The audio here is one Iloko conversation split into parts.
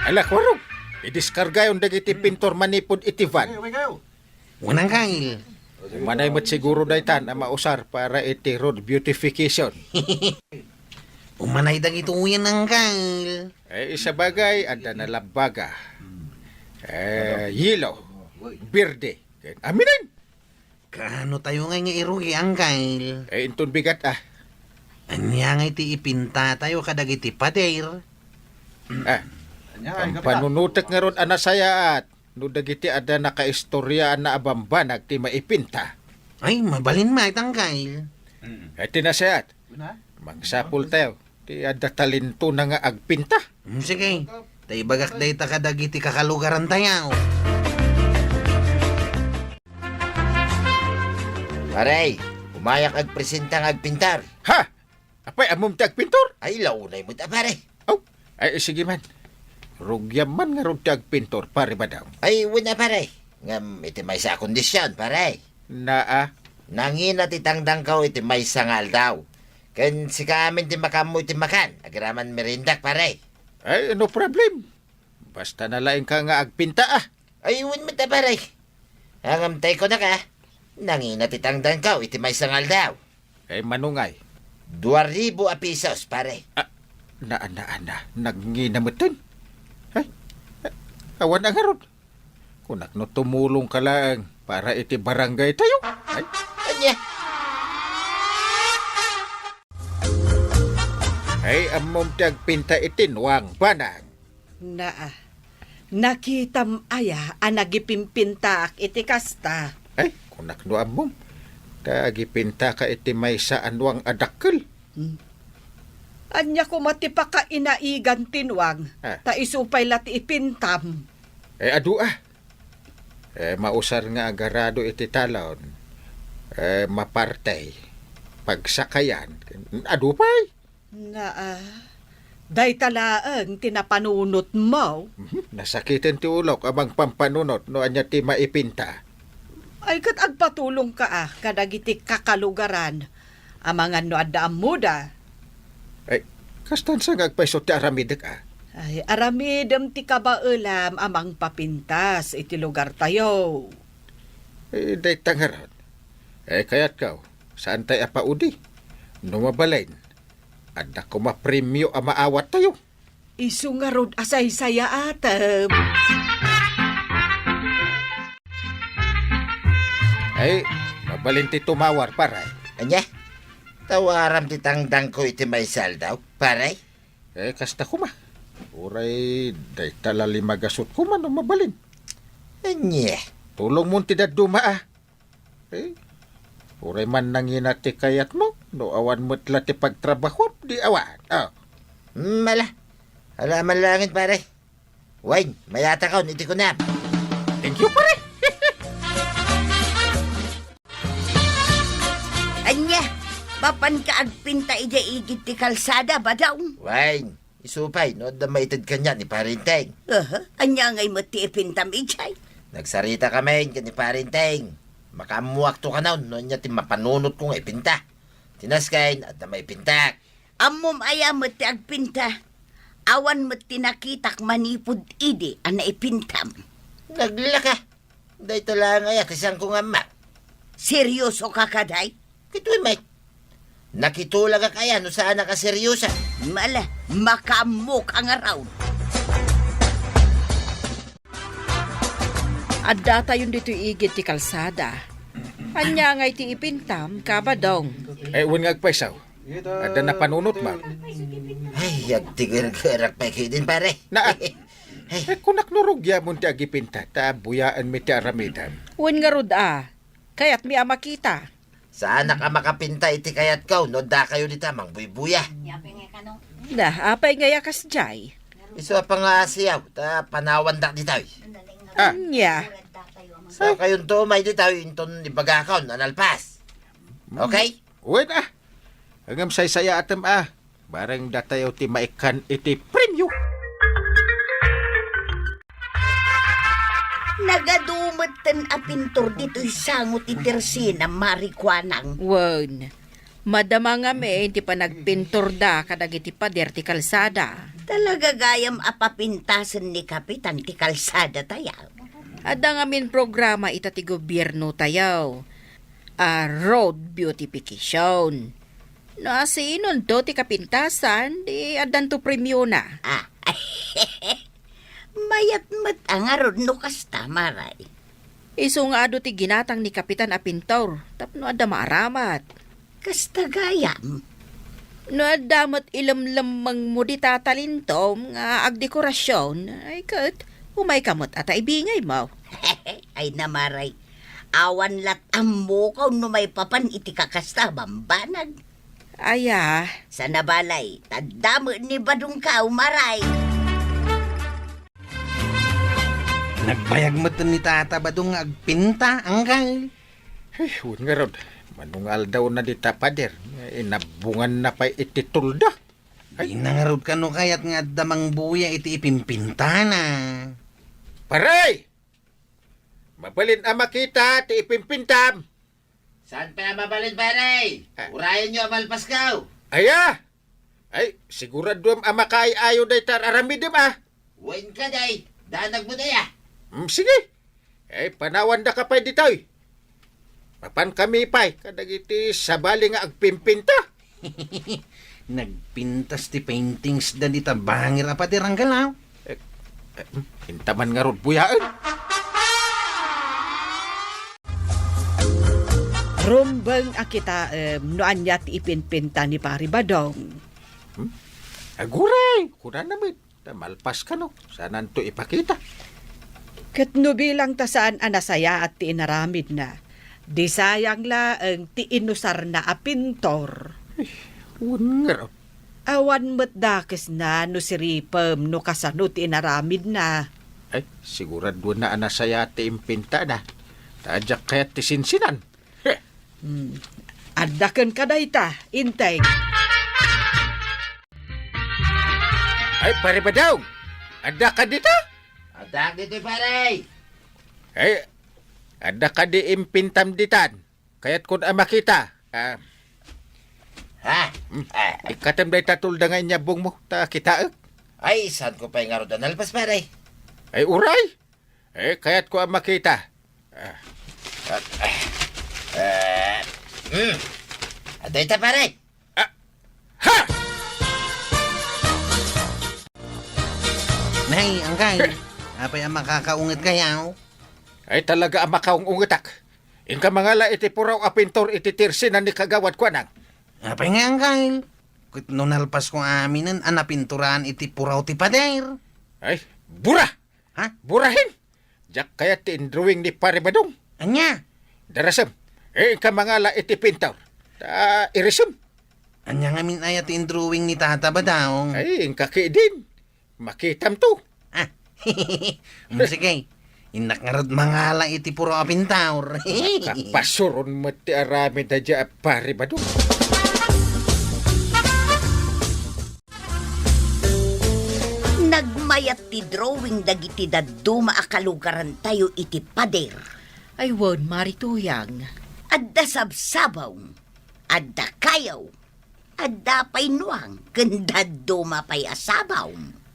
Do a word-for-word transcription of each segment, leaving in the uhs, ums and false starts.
Ala, Warog, idiskargayon dagiti pintor manipud iti van. Wen, Angkel. Umanay met siguro daytan a mausar para iti road beautification. Umanay dagitoyen, Angkel. Eh, isabagay, adda nalabbaga. Eh, yelo, birde, ken aminen. Kaano tayo ngay nga irugi, Angkel? Eh, inton bigat, ah. Ania ngay ti ipinta tayo kadagiti pader? Ah, pampanunotek ngarud a nasayaat no dagiti adda nakaistorya a naabambanag ti maipinta. Ay, mabalin met, Angkel. Eh, ti nasayaat, mangsapul tayo ti adda talentona nga agpinta. Hmm, sige. Ta ibagak dayta kadagiti kakalugaran tayo. Pare, umayak agpresenta nga agpintar. Ha? Apay, ammom ti agpintor? Ay, launay met a, pare. Aw, ay, sige man. Rugiam man ngarud ti agpintor, pare Badong. Ay, wen a, pare. Ngem iti maysa a kondisyon, pare. Naa? Nangina ti tangdangko iti maysa nga aldaw. Ken sika amin ti makaammo iti makan, agraman meriendak, pare. Ay, no problem. Basta nalaingka nga agpinta, ah. Ay, wen met a, pare. Ngem tay kunaka, nangina ti tangdangko iti maysa nga aldaw. Eh, mano ngay? Dua ribu a pisos, pare. Ah, na, na, na, nagngina metten. Ay, eh, awan a ngarud. Kunak no tumulongka laeng para iti barangay tayo. Ay. Ania? Ay, ammom ti agpinta iti nuang, banag. Naa. Nakitam aya a nagipimpintaak iti kasta? Ay, kunak no ammom. Ta agipintaka iti maysa a nuang a dakkel. Hmm. Ania koma ti pakainaigan ti nuang? Ah. Ta isu pay la ti ipintam. Eh, adu, ah. Eh, mausar nga agarado iti talon. Eh, mapartey. Pagsakayan. Adu pay. Naa, dayta laeng ti napanunotmo. Mhm, nasakiten ti ulok a mangpampanunot no ania ti maipinta. Ay, ket agpatulongka a kadagiti kakalugaran amangan no adda ammoda. Ay, kastan sa nga agpayso ti aramidek a. Ay, aramidem ti kabaelam a mangpapintas iti lugartayo. Eh, dayta ngarud. Eh, kayatko, saan tay a paudi? No mabalin, adda koma premio a maawattayo. Isu ngarud a saysayaatem. Ay, mabalin ti tumawar, pare. Ania? Tawaram ti tangdangko iti maysa aldaw, pare? Eh, kasta koma. Uray, dayta la limagasut koma no mabalin. Ania? Tulongmon ti dadduma, ah. Eh, uray man nangina ti kayatmo, no awan met la ti pagtrabahuam, di awan. Ah. Mala. Ala man langit, pare. Wen, mayatakon iti kunam. Thank you, pare. Ania, mapanka agpinta idiay igid ti kalsada, Badong? Wen, isu pay no adda maited kaniak ni Parenteng. Aha, ania ngay met ti ipintam idiay? Nagsarita kami ken ni Parenteng. Makaammuakto kanon no ania ti mapanunotko nga ipinta. Ti nasken, adda maipintak. Ammom aya met ti agpinta? Awan met ti nakitak manipud idi a naipintam. Naglaka. Dayta laeng aya ti saanko nga ammo. Seryosoka kadi? Kitoy met. Nakitulagak aya no saanak a seryosa. Mala, makaammoka ngarud. Addatayon ditoy igid ti kalsada. Ania ngay ti ipintam, Ka Badong? Eh, wen nga agpayso. Adda napanunotmo? Ay, agtigergerak pay ketdin, pare. Na, eh, kunak no rugiamon ti agipinta, ta buyaenmi ti aramidem. Wen ngarud a, kayatmi a makita. Saanak a makapinta iti kayatko no dakayo dita mangbuybuya. Da, apay ngay a kasdiay? Isu a pangasiyaw, ta panawandak ditoy. Ah. Ania? Sakayonto umay ditoy inton ibagakon a nalpas. Okay? Wen a. Ngem saysayaatem a. Bareng datayo ti maikkan iti premio. Nagadu metten a pintor ditoy sango ti tersina, Mari Kuanang. Wen, madama ngamin ti panagpintorda kadagiti pader ti kalsada. Talaga gayam a papintasen ni Kapitan ti kalsada tayo. Adda ngamin programa ita ti gobierno tayo, a road beautification. No asinonto ti kapintasan, di addanto premiona. Ah, mayat met a ngarud no kasta, Maray. Isu nga adu ti ginatang ni Kapitan a pintor tapno adda maaramat. Kasta gayam. No adda met ilemlemmengmo dita talintom nga agdekorasion, ay ket umayka met a ta ibingaymo. Ay na, Maray, awan lat' ammok no maipapan iti kakasta a bambanag. Aya. Sana balay, tadda met ni Badongko, Maray. Nagbayag met ni Tata Badong nga agpinta, Anggal. Ay, wen ngarud, mano nga aldawna dita, Pader, nga inabbonganna pay iti tolda. Ay. Dina ngarud kano kayat nga adda mangbuya iti ipimpintana. Paray! Mabalin a makita ti ipimpintam. Saan pay a mabalin, pare? Ah. Urayenyo a malpasko. Aya! Ay, siguraduem a makaay-ayo dayta ar-aramidem, a. Wen kadi, danagmo daya. Mm, sige. Ay, panawandaka pay ditoy. Mapankami pay kadagiti sabali nga agpimpinta. Nagpintas ti paintings da dita bangir a pati ranggalaw. Eh, eh, intaman ngarud buyaen. Rumbeng a kitaem no ania ti ipinpinta ni Pari Badong. Hmm? Aguray, kunana met, ta malpas kano, saananto ipakita. Ket no bilang ta saan a nasayaat ti inaramidna, di sayang laeng ti inusarna a pintor. Ay, wen ngarud. Awan met dakesna no siripem no kasano ti inaramidna. Ay, siguraduenna a nasayaat ti impintana. Ta diak kayat ti sinsinan. Heh. Hmm. Adda kenka dayta, Inteng. Ay, Pare Badong! Adda ka dita? Adda ditoy, pare! Ay, adda kadi impintam ditan? Kayatkon a makita. Ah. Ha? Hmm. Ah. Ikkatem dayta tolda nga inyabbongmo, ta kitaek. Ay, saanko pay ngarud a nalpas, pare? Ay, uray! Eh, kayatko a makita. Ah. Ah, ah. Eh, hmm. Adda ita, pare. Ah. Ha! Nay, Angkay, apay a makakaunget kayaw? Ay, talaga a makaung-ungetak. Inka mangala iti puraw a pintor iti tirsinan ni Kagawad Kuanang. Apay nga, Angkay? Ket no nalpasko aminen a napinturan iti puraw ti pader. Ay, bura! Ha? Burahen! Diak kayat ti indrawing ni Pare Badong. Ania? Darasem, eh, inka mangala iti pintor. Ta irisem. Ania ngamin aya ti indrawing ni Tata Badong? Ay, inka ketdin. Makitam to. Ah. Mm, sige. Innak ngarud mangala iti puro a pintor. Kapasuron met ti aramid a dia a Pare Badong. Nagmayat ti drawing dagiti dadduma a kalugarantayo iti pader. Ay wen, Mari Tuyang. Adda sabsabong, adda kayo, adda pay nuang, ken dadduma pay a sabong.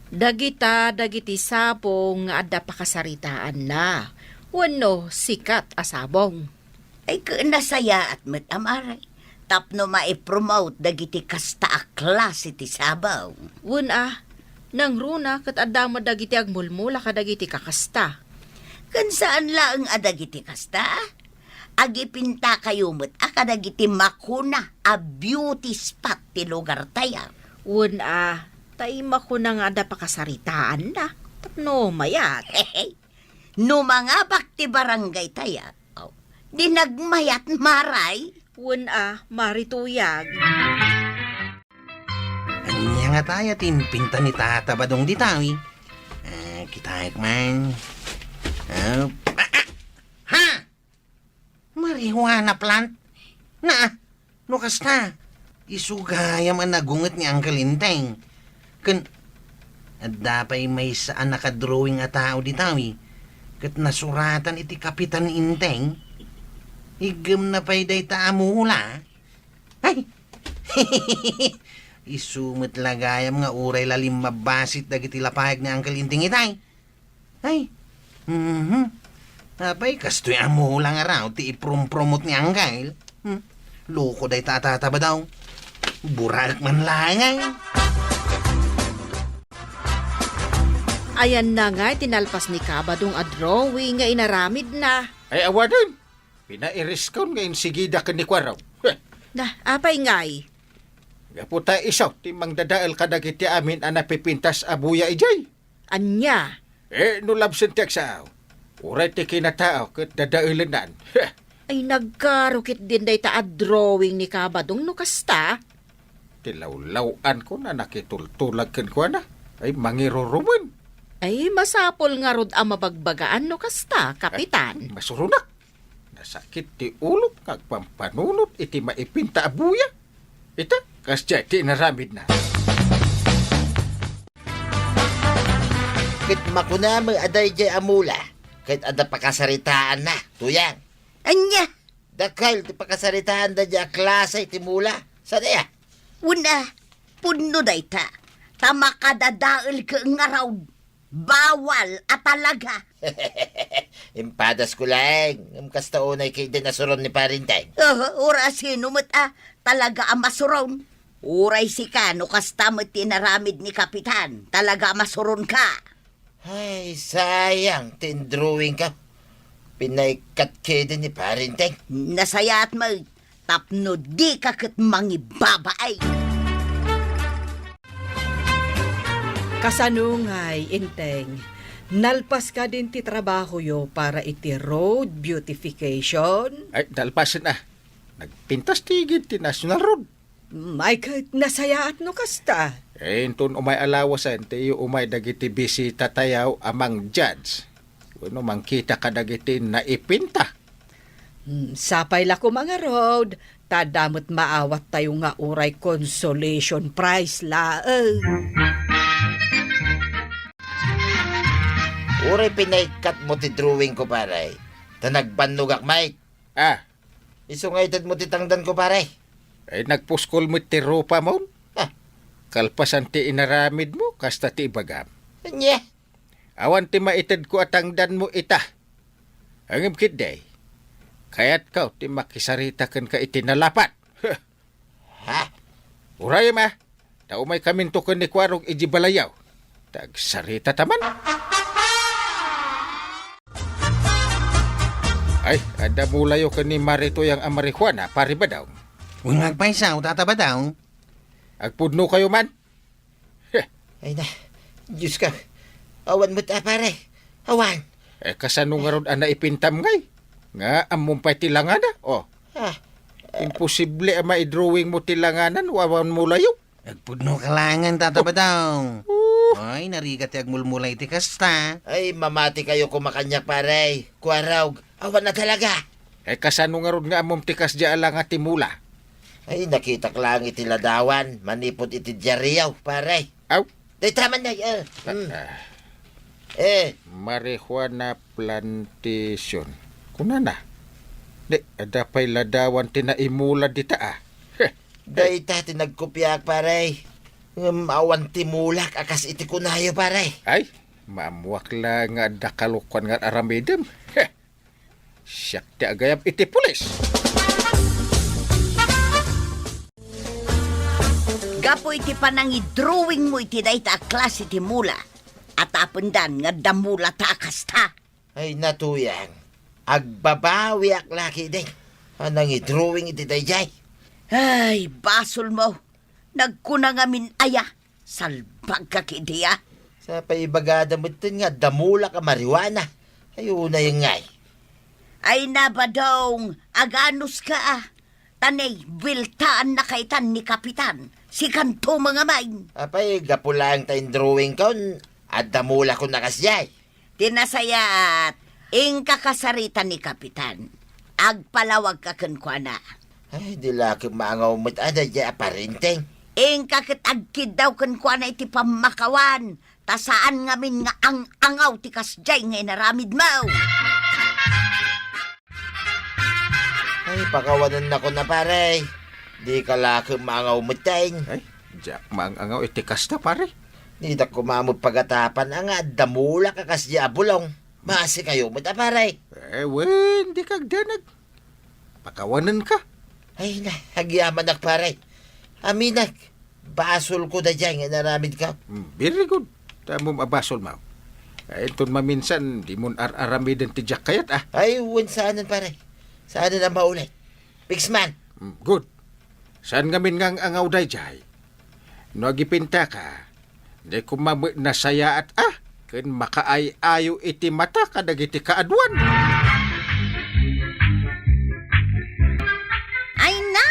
Dagita dagiti sabong nga adda pakasaritaanna wenno sikat a sabong. Ay, ket nasayaat met a Mari tapno maipromote dagiti kasta a klase ti sabong. Wen a, nangruna ket adda met dagiti agmulmula kadagiti kakasta. Ken saan laeng a dagiti kasta? Agipintakayo met a kadagiti makuna a beauty spot ti lugartayo. Wen a, tay makuna nga adda pakasaritaanna tapno mayat. No mangabak ti barangay tayo, aw, di nagmayat, Maray. Wen a, Mari Tuyang. Ania nga tayo ti impinta ni Tata Badong ditawi? Ah, kitaek man. Ah, ah, ah! Ha? Marijuana plant? Na, no kasta, isu gayam a nagunget ni Uncle Inteng. Ken, adda pay maysa a nakadrawing a tao ditawi, ket nasuratan iti kapitan ni Inteng. Iggemna pay dayta a mula. Ay! Isu met la gayam nga uray la limmabbasit dagiti lapayag ni Uncle Inting itay. Ay. Mhm. Apay, kastoy a mula nga raw ti iprumprumot ni Uncle. Hmm. Loko dayta a Tata Badong. Buraek man laeng ay. Ayanna ngay ti nalpas ni Kabadong a drawing nga inaramidna. Ay, awanen. Pinairiskon nga insigida ken ni Kuarog. Heh. Na, apay ngay? Gapu ta isu ti mangdadael kadagiti amin a napipintas a buya idiay. Ania? Eh, no labsen ti agsao, uray ti kinatao ket dadaelennan. Heh. Ay, nagkaro ketdin dayta a drawing ni Kabadong no kasta? Ti lawlaw-ankon a nakitultulag kenkuana, ay mangirurumen. Ay, masapul ngarud a mabagbagaan no kasta, Kapitan. Eh, masuronak. Nasakit ti ulok nga agpampanunot iti maipinta a buya. Ita, kasdiay ti inaramidna. Ket makuna met a daydiay a mula, ket adda pakasaritaanna, Tuyang. Ania? Dakkel ti pakasaritaan daydiay a klase ti mula. Saan aya? Wen a, pudno dayta. Ta makadadael ket ngarud. Bawal a talaga. Impadasko laeng, ngem kasta unay ketdin a suron ni Parinteng. Aha, uray sino met a talaga a masuron. Uray sika no kasta met ti inaramid ni Kapitan, talaga a masuronka. Ay, sayang ti indrawingko. Pinaikkat ketdi ni Parinteng. Nasayaat met tapno dika ket mangibabain. Kasano ngay, Inteng? Nalpas kadin ti trabahoyo para iti road beautification? Ay, nalpasen a. Nagpintas ti igid ti National Road. Mm, ay ket nasayaat no kasta. Eh, inton umay a lawasen, ti iyo umay dagiti bisitatayo a mang-judge wenno mangkita kadagiti naipinta. Hmm, sapay la koma ngarud, ta adda met maawattayo nga uray consolation prize laeng. Uray pinaikkatmo ti drawingko, pare, ta nagbannogak met. Ah. Isu nga itedmo ti tangdanko, pare. Ay, nagpuskol met ti rupamon. Ah. Kalpasan ti inaramidmo, kasta ti ibagam. Ania? Awan ti maitedko a tangdanmo ita. Ngem ketdi, kayatko ti makisarita kenka iti nalapat. Ha? Urayem a, ta umaykaminto ken ni Kuarog idiay balayyo. Ta agsaritata man. Ay, adda mulayo ken ni Mare Tuyang a marijuana, Pare Badong. Wen nga agpayso, Tata Badong. Agpudnokayo man. Heh. Ay na, Diyos ko. Awan met a, pare. Awan. Eh, kasano ngarud a naipintam ngay? Nga, ammom pay ti langana? Oh. Ah. Imposible a maidrawingmo ti langana no awan mulayo. Agpudnoka laengen, Tata Badong. Oh. Ay, narigat ti agmulmula iti kasta. Ay, mamatikayo koma kaniak, pare. Kuarog, awan na talaga. Eh, kasano ngarud nga ammom ti kasdiay a langa ti mula? Ay, nakitak laeng iti ladawan manipud iti diario, pare. Aw? Dayta man, ay, eh. Ah, Hmm. ah. Eh. Marijuana plantation. Kunana? Di, adda pay ladawan ti naimula dita, ah. Heh. Dayta ti nagkopiak, pare. Ngem awan ti mulak a kas iti kunayo, pare. Ay, maammuak la nga adda kalokuan nga aramidem. Heh. Siak ti agayam iti pulis. Gapu iti panangidrawingmo iti dayta a klase ti mula, atapendan nga adda mulata a kasta. Ay, Tuyang, agbabawiak la ketdi a nangidrawing iti daydiay. Ay, basolmo. Nagkuna ngamin aya, salbagka ketdi a. Sa paibagada metten nga adda mulak a marijuana. Ay, unay ngay. Ay na, Badong, aganuska a. Ta nay, bueltaannaka itan ni Kapitan. Sikanto mangamay. Apay, gapu laeng ta indrawingkon, adda mulakon a kasdiay. Ti nasayaat, inka kasarita ni Kapitan. Agpalawagka kenkuana. Ay, di la ket maangaw met a daydiay a Parinteng. Inka ket agkiddaw kenkuana iti pammakawan, ta saan ngamin nga ang-angaw ti kasdiay nga inaramidmo. Ay, pakawanennakon a, pare. Dika la ket maangaw metten. Ay, Diak maang-angaw iti kasta, pare. Ditak koma met pagatapan a nga adda mulak a kasdiay a bulong. Maasikayo met a, pare. Eh, wen, dika agdanag. Pakawanenka. Ay na, agyamanak, pare. Aminak, basolko daydiay nga inaramidko. Hmm, very good. Ammom a basolmo. Ay, inton maminsan, dimon ar-aramiden ti diak kayat, ah. Ay, wen, saanen, pare. Saanen a maulit. Fix man. Hmm, good. Saan ngamin nga ang-angaw daydiay? No agipintaka, di koma met nasayaat a ken makaay-ayo iti mata kadagiti kaaduan. Ay na,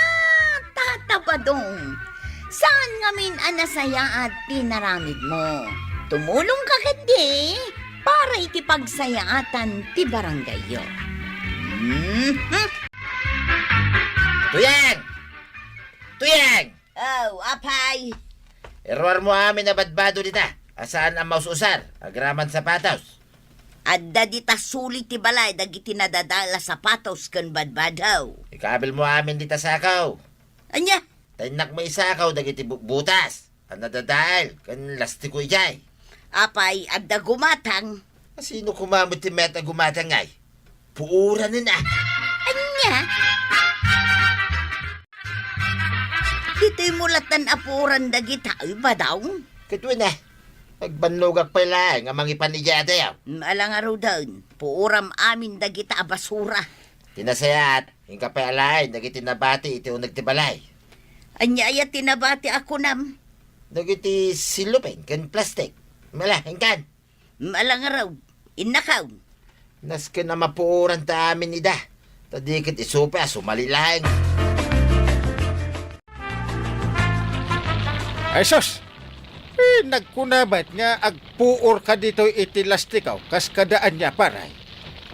Tata Badong, saan ngamin a nasayaat ti naramidmo? Tumulongka ketdi para iti pagsayaatan ti barangayyo. Mhm. Tuyeng! Tuyeng! Oh, apay. Iruarmo amin a badbado dita, a saan a maus-usar, agraman sapatos. Adda dita suli ti balay dagiti nadadael a sapatos ken badbado. Ikabilmo amin dita sako. Ania? Ta innak maisako dagiti bu-, butas a nadadael ken lastiko idiay. Apay, adda gumatang? Asino koma met ti mayat a gumatang, ay? Puoranen, a. Ania? Ditoymo latta a puoran dagita, ay, Badong? Ket wen, a. Agbannogak pay laeng a mangipan idiay adayo. Mm, ala ngaruden, puoram amin dagita a basura. Ti nasayaat, inka pay alaen dagiti nabati iti uneg ti balay. Ania aya ti nabati a kunam? Dagiti cellophane ken plastik. Mala, inkan. Mm, ala ngarud, innakaw. Nasken a mapuoran ta amin ida, ta di ket isu pay a sumali laeng. Ay sus! Eh, nagkuna met nga agpuor ka ditoy iti lastiko, kas kada ania, pare?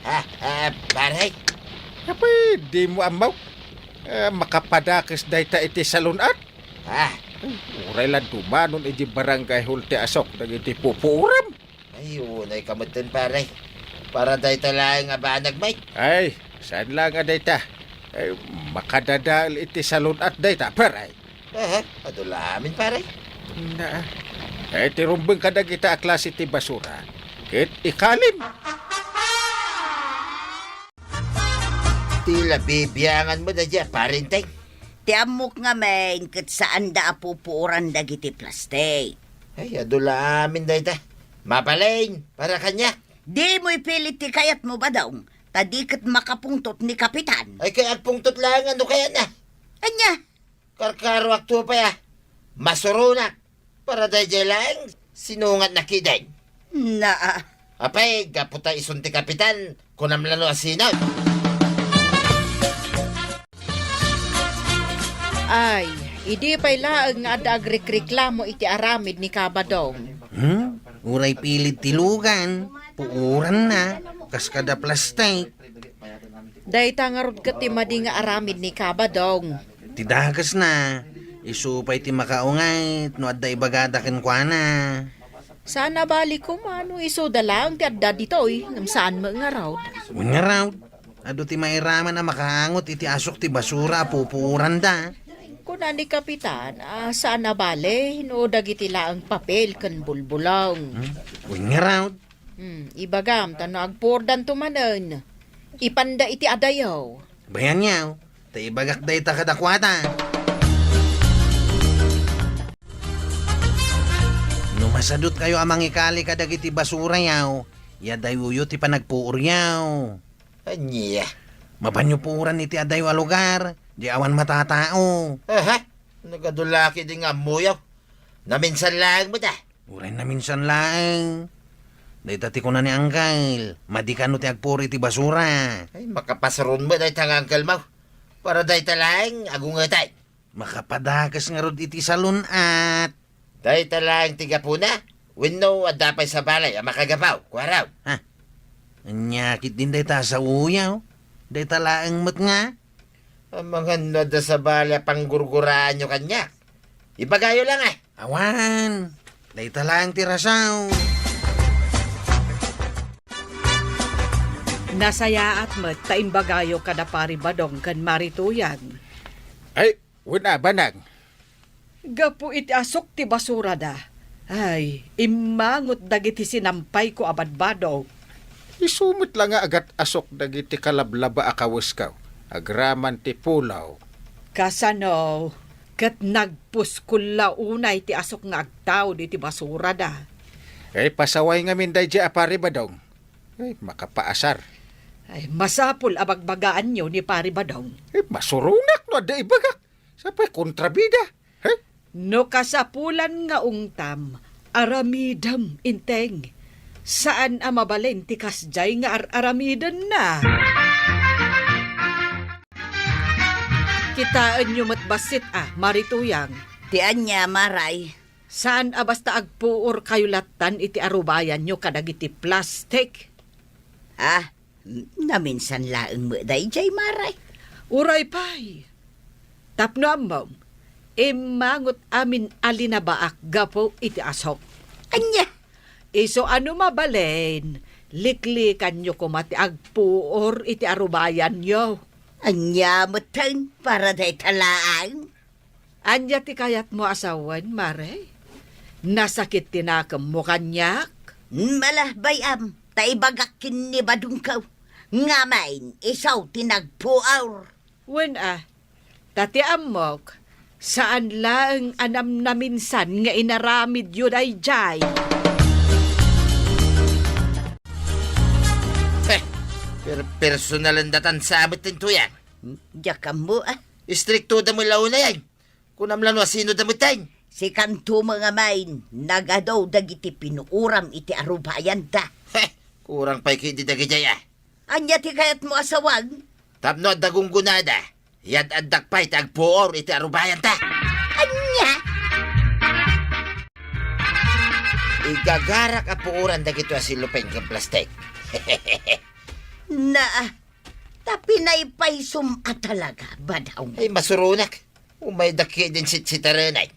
Ha? Ah, pare? Apay, dimo ammo? Eh, makapadakes dayta iti salun-at? Ha? Ay, uray la dumanon iti barangay hall ti asok dagiti pupuoram. Ay, unay ka metten, pare. Para dayta laeng a banag, Mike. Ay, saan la nga dayta? Ay, makadadael iti salun-at dayta, pare. Aha, adu la amin, pare. Na, ay, ti rumbeng kadagita a klase ti basura. Ket ikalim. Ti la bibiangan mo daydiay, pare Enteng. Ti ammok ngamin ket saanda a pupuoran dagiti plastik. Ay, adu la amin dayta. Mabalin, para kaniak. Dimo ipilit ti kayatmo, Badong, ta di ket makapungtot ni Kapitan. Ay, kay agpungtot laeng no kayatna. Ania? Karkaroakto pay a. Masuronak. Para daydiay laeng, sinungatna ketdin. Naa. Apay, gapu ta isun ti kapitan, kunam la no asino. Ay, idi pay laeng nga adda agrikreklamo iti aramid ni Kabadong. Hmm? Uray pilit ti lugan, puoranna, kas kada plastik. Dayta ngarud ket ti madi nga aramid ni Kabadong. Ti dakesna, isu pay ti makaunget no adda ibagada kenkuana. Saan a bali koma no isuda laeng ti adda ditoy, ngem saan met ngarud. Wen ngarud, adu ti mairaman a makaangot iti asok ti basura a pupuoranda. Kuna ni Kapitan, a, saan a bali no dagiti laeng papel ken bulbulong. Hmm? Wen ngarud, Hmm, ibagam, ta no agpuordanto manen, ipanda iti adayo. Bayanyaw, ta ibagak dayta kadakuada. No masadutkayo a mangikali kadagiti basurayaw, iadayuyo ti panagpuoryaw. Ania? Mapanyo puoran iti adayo a lugar, di awan matatao. Aha, nagadu la ketdi nga ammoyo. Naminsan laeng met a. Uray naminsan laeng. Dayta ti kuna ni Angkel, madi kano ti agpuor iti basura. Ay, makapasaron met dayta nga angkelmo. Para dayta laeng, agungeten. Makapadakes ngarud iti salun-at. Dayta laeng ti gapuna? Wenno, adda pay sabali a makagapu, kuarod? Ha? Ania ketdin dayta a saoyo? Dayta laeng met nga? Amangan no adda sabali a panggurguraanyo kaniak. Ibagayo laeng, a. Awan, dayta laeng ti rason. Nasayaat met ta imbagayo kada Pari Badong ken Mari Tuyang. Ay, wen a, Banag. Gapu iti asok ti basurada. Ay, immangot dagiti sinampayko a badbado. Isu met la nga agat-asok dagiti kalablaba a kawesko, agraman ti pulaw. Kasano, ket nagpuskol la unay ti asok nga agtaud iti basurada. Ay, pasaway ngamin daydiay a Pari Badong. Ay, makapaasar. Ay, masapul a bagbagaanyo ni Pari Badong. Ay, masuronak no adda ibagak. Sapay kontrabida. He? No kasapulan nga ungtam, aramidem, Inteng. Saan a mabalin ti kasdiay nga ar-aramidenna. Kitaenyo met bassit a, Mari Tuyang. Ti ania, Maray? Saan a basta agpuor kayo lattan iti arubayanyo kadagiti plastik? Ah, naminsan laeng met daydiay, Maray. Uray pay. Tapno ammom, immangot amin a linabaak gapu iti asok. Ania? Isu a no mabalin, liklikanyo koma ti agpuor iti arubayanyo. Ania metten para dayta laeng? Ania ti kayatmo a sawen, Mare? Nasakit ti nakemmo kaniak? Mala, bay-am, ta ibagak ken ni Badongko. Ngamin, isu ti nagpuor. Wen a, ta ti ammok, saan laeng a namnaminsan nga inaramidyo daydiay. Heh, per-, personalen datan sa abet ti Tuyang. Hmm? Diak ammo, ah. Istrikto da met la unay. Kunam la no asino da metten. Sikanto met ngamin, nagadu dagiti pinuoram iti arubayanta. Heh, kurang pay ketdi dagidiay, ah. Ania ti kayatmo a sawen? Tapno adda gunggonada, yad-addak pay ti agpuor iti arubayanta. Ania? Igagarak a puoran dagitoy a sellophane ken plastik. Naa, ta pinaypaysom a talaga, Badong. Ay, masuronak. Umayda ketdin sitsitarenay.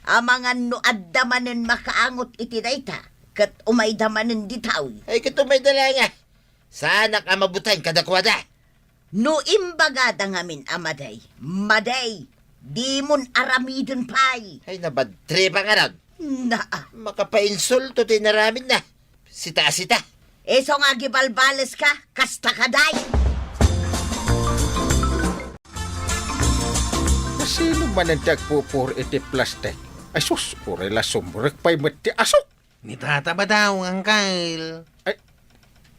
Amangan no adda manen makaangot iti dayta, ket umayda manen ditoy. Ay, ket umayda la nga. Saanak a mabuteng kadakuada. No imbagada ngamin a madi, madi, dimon aramiden pay. Ay, nabadtripa ngarud. Naa. Makapainsulto ti inaramidna. Sita a sita. Isu nga agibalbaleska, kasta kadi. Asino manen ti agpupuor iti plastik? Ay sus, uray la sumrek pay met ti asok. Ni Tata Badong, Angkel. Ay,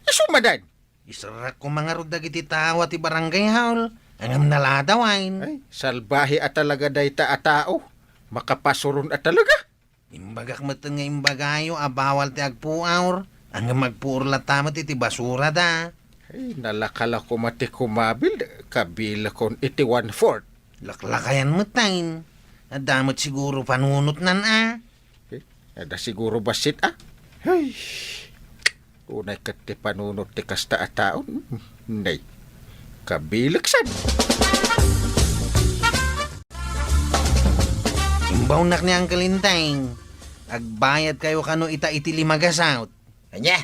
isu manen? Iserrekko ngarud dagiti tao ti barangay hall, ngem naladawen. Ay, salbahe a talaga dayta a tao. Makapasuron a talaga. Imbagak metten nga imbagayo a bawal ti agpuor, ngem agpuor latta met iti basurada. Ay, nalaka la koma ti kumabil, kabilekon iti one-fourth. Laklakayan metten. Adda met siguro panunotnan a. Eh, adda siguro bassit a. Ay, unay ket ti panunot ti kasta a tao. Nay, kabileksan. Imbaonnak ni Uncle Inteng. Agbayad kayo kano ita iti lima gasut. Ania?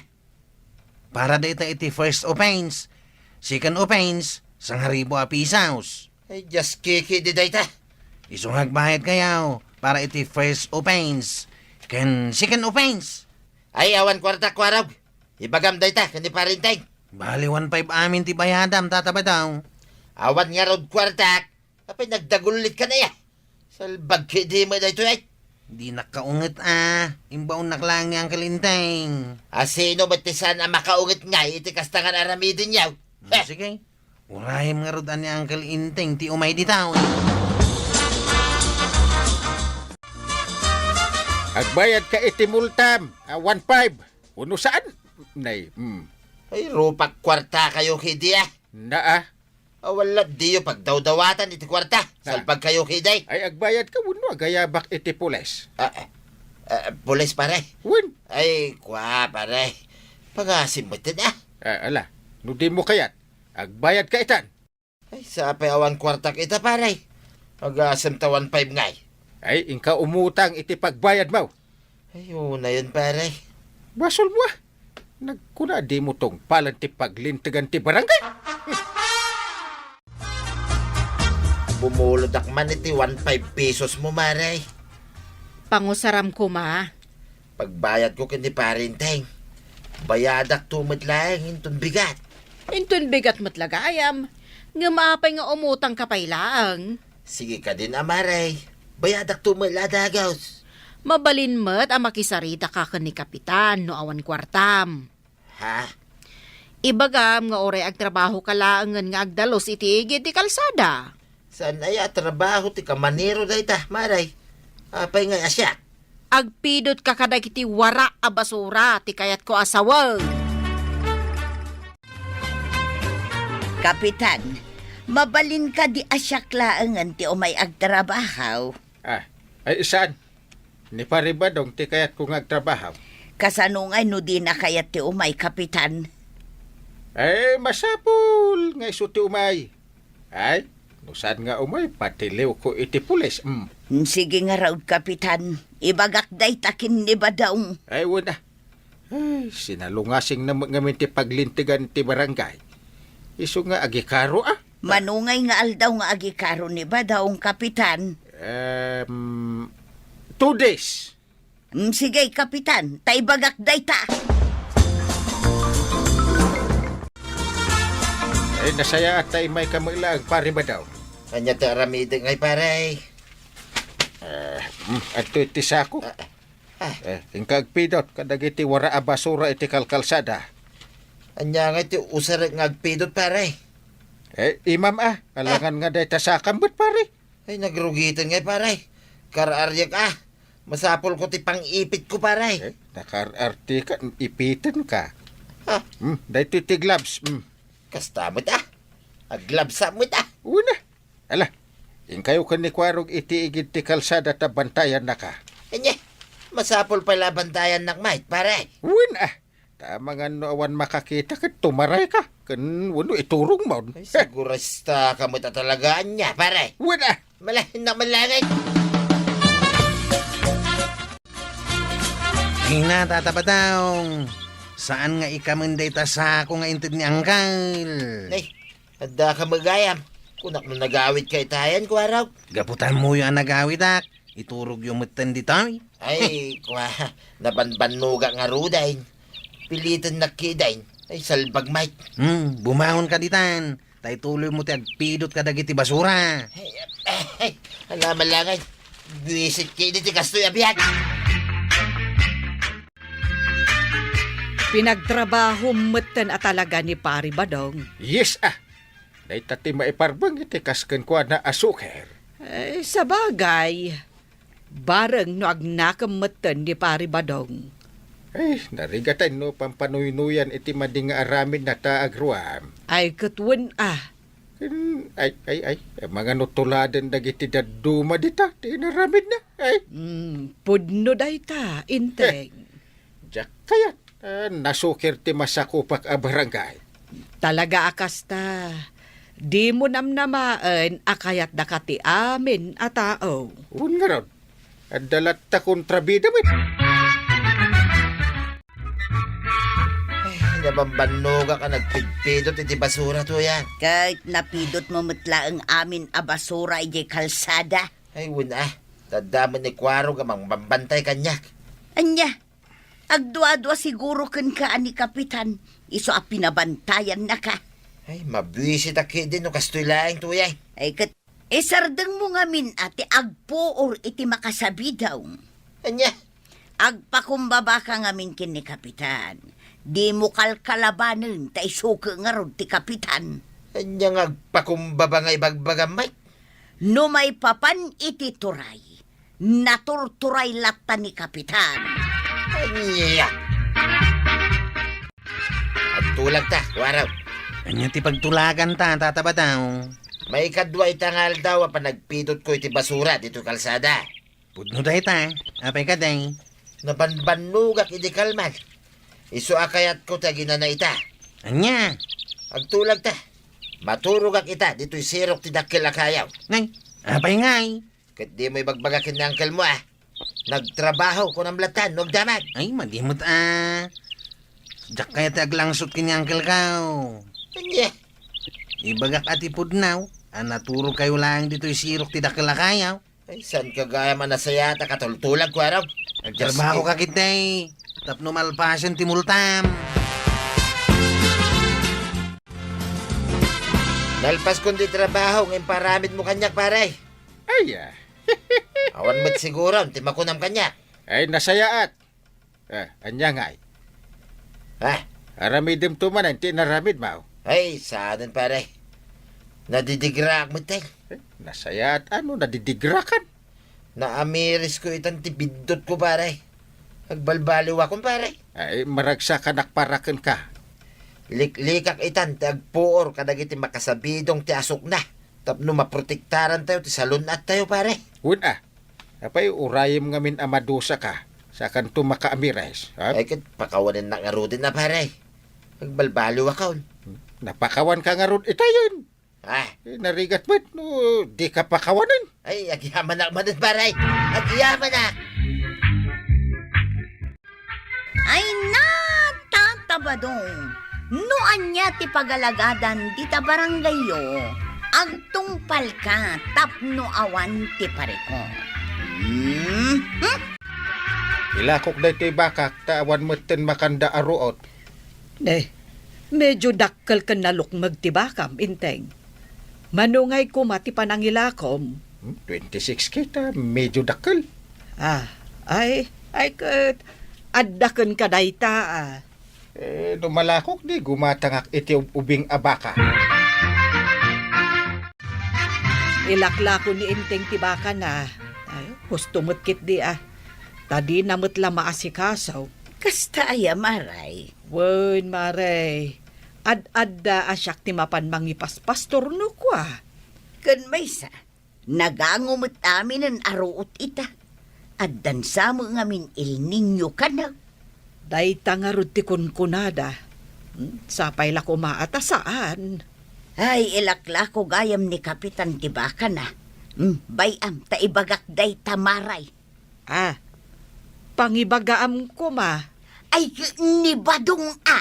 Para dayta iti first offense. Second offense, sangaribu a pisos. Ay, just kiki di dayta. Isu nga agbayad kayo para iti first offense ken second offense. Ay, awan kuartak, Kuarog. Ibagam dayta ken ni Pare Inteng. Bali, one five amin ti bayadam, Tata Badong. Awan ngarud kuartak. Apay, nagdagullit ka na ya. Salbag ketdi met daytoy, ay. Dinak kaunget a. Imbaonnak laeng ni Uncle Inteng. Asino met ti saan a makaunget ngay iti kasta nga aramiden yaw? Hmm, heh. Sige. Urayem ngarud a ni Uncle Inteng ti umay ditoy. Agbayad ka iti multam a one five. Uno saan? Nay, hmm. Ay, rupak kuarta kayo ketdi a. Naa. Awan latdiyo pagdawdawatan iti kuarta. Na. Salbag kayo ketdi. Ay, agbayad ka wenno agayabak iti pulis? Ah, ah, ah, pulis, pare? Wen. Ay, kua, pare. Pangasim met a. Ah, ala, no dimo kayat, agbayad ka itan. Ay, sapay awan kuartak ita, pare. Agasem ta one five ngay. Ay, inka umutang iti pagbayad mo. Ay, unayon, pare. Basol mo, ah. Nagkuna dimo tungpalan ti paglintegan ti barangay. Pumulodak man iti one five pesos mo, Mare. Pangusaram koma. Pagbayadko ken ni Pare Enteng, bayadakto met laeng inton bigat. Inton bigat met la gayam, ngem apay nga umutangka pay laeng? Sige kadin a, Mare. Bayadakto met la dagus. Mabalin met a makisaritaka ken ni Kapitan no awan kuartam. Ha? Ibagam nga uray agtrabahoka laengen nga agdalus iti igid ti kalsada. Saan aya a trabaho ti kamanero dayta, Mare? Apay ngay a siak? Agpidotka kadagiti wara a basura ti kayatko a sawen. Kapitan, mabalin kadi a siak laengen ti umay agtrabaho? Ah, ay, saan? Ni Pare Badong ti kayatko nga agtrabaho. Kasano ngay no dina kayat ti umay, Kapitan? Eh, masapul nga isu ti umay. Ay, no saan nga umay, patiliwko iti pulis. Mm. Mm, sige ngarud, Kapitan. Ibagak dayta ken ni Badong. Ay, wen a. Ay, sinalungasingna met ngamin ti paglintegan ti barangay. Isu nga agikaro, ah. Mano ngay nga aldaw nga agikaro ni Badong, Kapitan? Em, two days. Mm, sige, Kapitan, ta ibagak dayta. Ay, nasayaat ta immayka met laeng, Pare Badong. Ania ti aramidek ngay, pare? Eh, mm, adtoy ti sako. Ah, ah. Eh, inka agpidot kadagiti wara a basura iti kalkalsada. Ania ngay ti usarek nga agpidot, pare? Eh, imam a, alangan nga dayta sakam met, pare. Ay, nagrugiten ngay, pare. Kar-ariak a. Masapulko ti pang-ipitko, pare. Eh, nakar-artika, ipitenka. Ha? Hmm, daytoy ti gloves. Hmm. Kasta met a. Aglabsa met a. Una. Ala, inkayo ken ni Kuarog iti igid ti kalsada ta bantayannaka. Ania, masapul pay la bantayannak met, pare. Wen a. Ta amangan no awan makakita ket tumarayka. Ken wenno iturongmon. Ay, siguristaka met a talaga ania, pare. Wen a. Malahinnak met laeng. Ay na, Tata Badong. Saan nga ikamen dayta sako nga inted ni Angkel? Nay, addaka met gayam. Kunak no nagawidka itayan, Kuarog. Gapu ta ammoyo a nagawidak, iturogyo metten ditoy. Ay, kua, nabanbannogak ngaruden. Pilitennak kiden. Ay, salbag met. Hmm, bumangonka ditan. Ta ituloymo ti agpidot kadagiti basura. Ay, ay, ala man laeng. Buisit kadi ti kastoy a biag. Pinagtrabaho metten a talaga ni Pari Badong. Yes, ah. Dayta ti maiparbeng iti kas kenkuana a suker. Eh, sabagay, bareng no agnakem metten ni Pari Badong. Ay, narigaten no pampanuynuyan iti madi nga aramidna ta agruam. Ay, ket wen a. Ken, ay, ay, ay, mangano tuladen dagiti dadduma dita ti inaramidna. Ay. Mm, pudno dayta, Inteng. Eh, diak kayat. Ah, nasuker ti masakupak a barangay. Talaga a kasta, dimo namnamaen a kayatdaka ti amin a tao. Wen ngarud, adda latta kontrabida met. Ay, nabambannogak a nagpidpidot iti basura, tuya. Ket napidotmo met laeng amin a basura idiay kalsada. Ay, wen a. Adda met ni Kuarog a mangbambantay kaniak. Ania? Agduadua siguro kenka a ni Kapitan, isu a pinabantayannaka. Ay, mabuisit a ketdi no kastoy laeng, tuya. Ay, ket isardengmo ngamin a ti agpuor iti makasabidong. Ania? Agpakumbabaka ngamin ken ni Kapitan. Dimo kalkalabanen ta isuke ngarud ti Kapitan. Ania nga agpakumbaba nga ibagbagam, Mike? No maipapan iti turay, naturturay latta ni Kapitan. Ania? Agtulag ta, Kuarog. Ania ti pagtulagan ta, Tata Badong? Maikadua ita nga aldaw a panagpidotko iti basura ditoy kalsada. Pudno dayta, apay kadi? Nabanbannogak idi kalman. Isu a kayatko ti aginana ita. Ania? Agtulag ta. Maturogak ita ditoy sirok ti dakkel a kayo. Nay, apay ngay? Ket dimo ibagbaga ken ni uncle mo, ah. Nagtrabaho, kunam latta, no agdamag. Ay, madi met, ah. Diak kayat ti aglangsot ken ni uncle ko. Ania? Ibagak a ti pudno, a naturogkayo laeng ditoy sirok ti dakkel a kayo. Ay, saan ka gayam a nasayaat a katultulagko, Arog? Agtrabaho ka ketdi tapno malpasen ti multam. Nalpaskon ti trabaho nga imparamidmo kaniak, pare. Ay, ah. Awan met siguro ti makunam kaniak. Ay, nasayaat. Ah, ania ngay? Ah? Aramidem to manen ti inaramidmo. Ay, saanen, pare. Nadidigraak met, eh. Eh, nasayaat ano, nadidigrakan? Naamirisko itan ti biddutko, pare. Agbalbaliwakon, pare. Ay, maragsakanak para kenka. Liklikak itan ti agpuor kadagiti makasabidong ti asukna tapno maprotektarantayo ti salun-attayo, pare. Wen a, apay urayem ngamin a madusaka, sakanto makaamires, ha? Ay, ket pakawanennak ngaruden a, pare. Agbalbaliwakon. Napakawanka ngarud itayen. Ah. Eh, narigat met no dika pakawanen. Ay, agyamanak manen, pare. Agyamanak. Ay, natatabadong, no ania ti pagalagadan dita barangayyo, agtungpalka tapno awan ti parikut. Hmm? Hmm? Ilakok daytoy bakak ta awan metten makanda a ruot. Ne, medyo dakkel ken nalukmeg ti bakam, Enteng. Mano ngay koma ti panangilakom? Hmm, twenty-six K ta, medyo dakkel. Ah, ay, ay ket, adda kenka dayta, ah. Eh, no malakok di, gumatangak iti ub-, ubing a baka. Ilaklako ni Enteng ti bakana. Ay, husto met ketdi, ah. Ta dina met la maasikaso. Kasta aya, Maray? Wen, Maray. Ad-adda a siak ti mapan mangipaspastor no kua. Ken maysa, nagango met aminen a ruot ita. Addan sa met ngamin El Niño kano. Dayta ngarud ti kunkunada. Hmm, sapay la koma a ta saan. Ay, ilaklako gayam ni Kapitan ti bakana. Hmm, bay-am, ta ibagak dayta, Maray. Ah, pangibagaam koma. Ay, ni Badong a.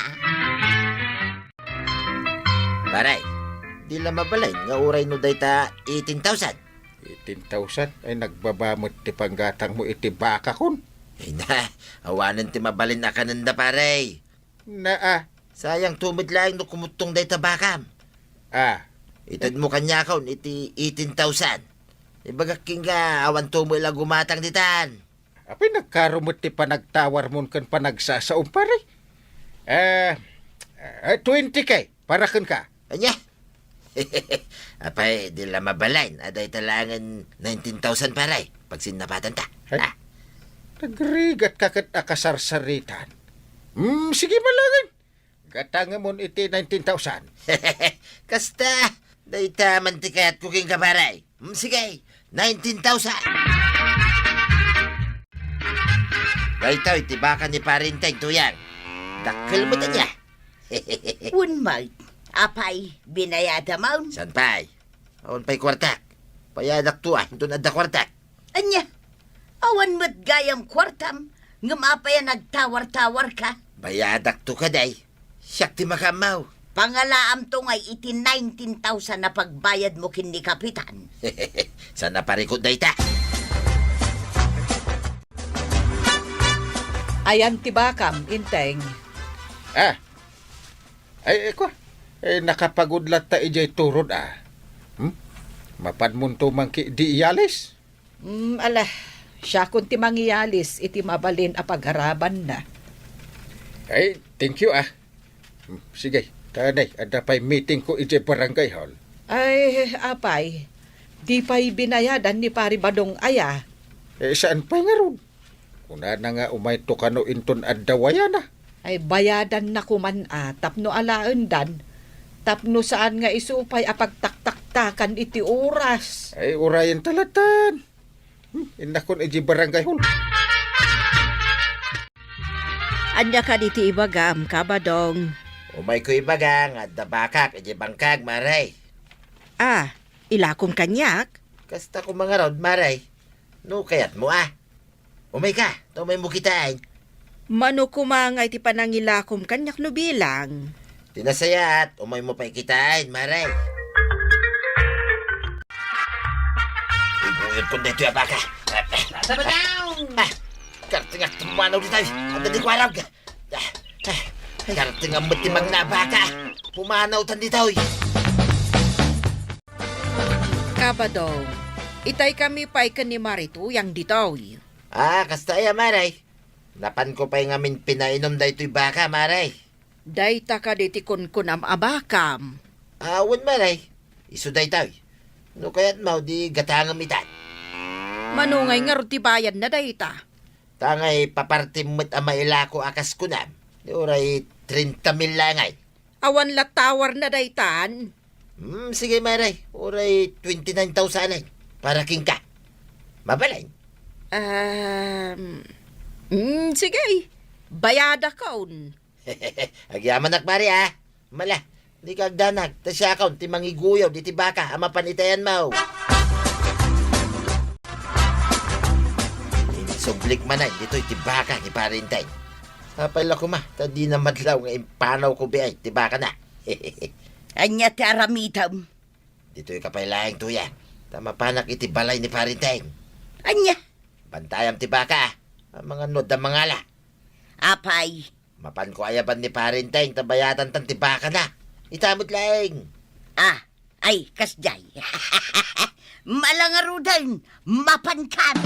Pare, di la mabalin nga uray no dayta eighteen thousand. Eighteen thousand? Ay, nagbaba met ti panggatangmo iti bakakon. Ay na, awanen ti mabalin a kanenda, pare. Naa. Sayang to met laeng no kumuttong dayta bakam. Ah. Itedmo kaniakon iti eighteen thousand. Ibagak kenka, awan to met la gumatang ditan. Apay, nagkaro met ti panagtawarmon ken panagsasaom, pare. Eh, eh, twenty K para kenka. Ania? Apay, di la mabalin a dayta laengen nineteen thousand, pare. Pagsinnapatanta. Ay, ah, nagrigatka ket a kasarsaritan. Hmm, sige man laengen. Gatangemon iti nineteen thousand. Kasta, dayta man ti kayatko kenka, pare. Hmm, sige, nineteen thousand. Daytoy ti baka ni Pare Enteng, Tuyang. Dakkel met ania. Wen met, apay, binayadamon? Saan pay? Awan pay kuartak. Bayadak to, ah, inton adda kuartak. Ania? Awan met gayam kuartam, ngem apay a nagtawar-tawarka? Bayadak to kadi. Siak ti makaammo. Pangalaam to ngay iti nineteen thousand a pagbayadmo ken ni Kapitan. Saan a parikut dayta? Ayan ti bakam, Enteng. Ah, ay, ay, kua. Eh, nakapagud latta idiay turod, ah. Hmm? Mapanmonto man ketdi iyalis? Hmm, ala, siakon ti mangiyalis iti mabalin a pagarabanna. Ay, thank you, ah. Hmm, sige, ta nay, adda pay meetingko idiay barangay hall. Ay, apay, di pay binayadan ni Pari Badong aya? Eh, saan pay ngarud? Kunana nga umayto kano inton adda wayana. Ay, bayadanna koman a tapno alaendan, tapno saan nga isu pay a pagtaktaktakan iti oras. Ay, urayenta latta. Hmm, innakon idiay barangay hall. Ania kadi ti ibagam, Kabadong? Umayko ibaga nga adda bakak idiay bangkag, Mare. Ah, ilakom kaniak? Kasta koma ngarud, Mare. No kayatmo, ah. Umayka, ta umaymo kitaen. Mano koma nga iti panangilakom kaniak no bilang? Ti nasayaat, umaymo pay kitaen, Mare. Yun kun daytoy a baka. Sabadaw! Ah, kartingak pumanaw ditoy. Adda di kuarag. Ah, ah, kartingak met ti mangna a baka. Pumanaw tan ditoy. Kabadong, itay kami pay ken ni Mari Tuyang ditoy. Ah, kasta aya, Mari? Napanko pay ngamin pinainom daytoy baka, Mari. Dayta kadi ti kunkunam a bakam? Ah, wen, Mari. Isu daytoy. No kayatmo, di gatangem itan. Mano ngay ngarud ti bayadna dayta? Ta ngay papartim met a mailako a kas kunam. Di uray trenta mil la ngay. Awan la towerna daytan? Hmm, sige, Mari. Uray twenty-nine thousand para kenka. Mabalin? Um, mm, sige. Bayadakon. Agyamanak, Mari, ah. Mala, di ka agdanag, ta siakon ti mangiguyod iti baka a mapan itayanmo. Insublik manen ditoy ti baka ni Pari Enteng. Apay la koma, ta dina madlaw nga impanawko biay ti bakana. Ania ti aramidem? Ditoyka pay laeng, Tuyang, ta mapanak iti balay ni Pari Enteng. Ania? Bantayam ti baka, ah. Amangan no adda mangala. Apay? Mapanko ayaban ni Pari Enteng ta bayadantan ti bakana. Ita met laeng. Ah, ay, kasdiay. Mala ngaruden, mapankan.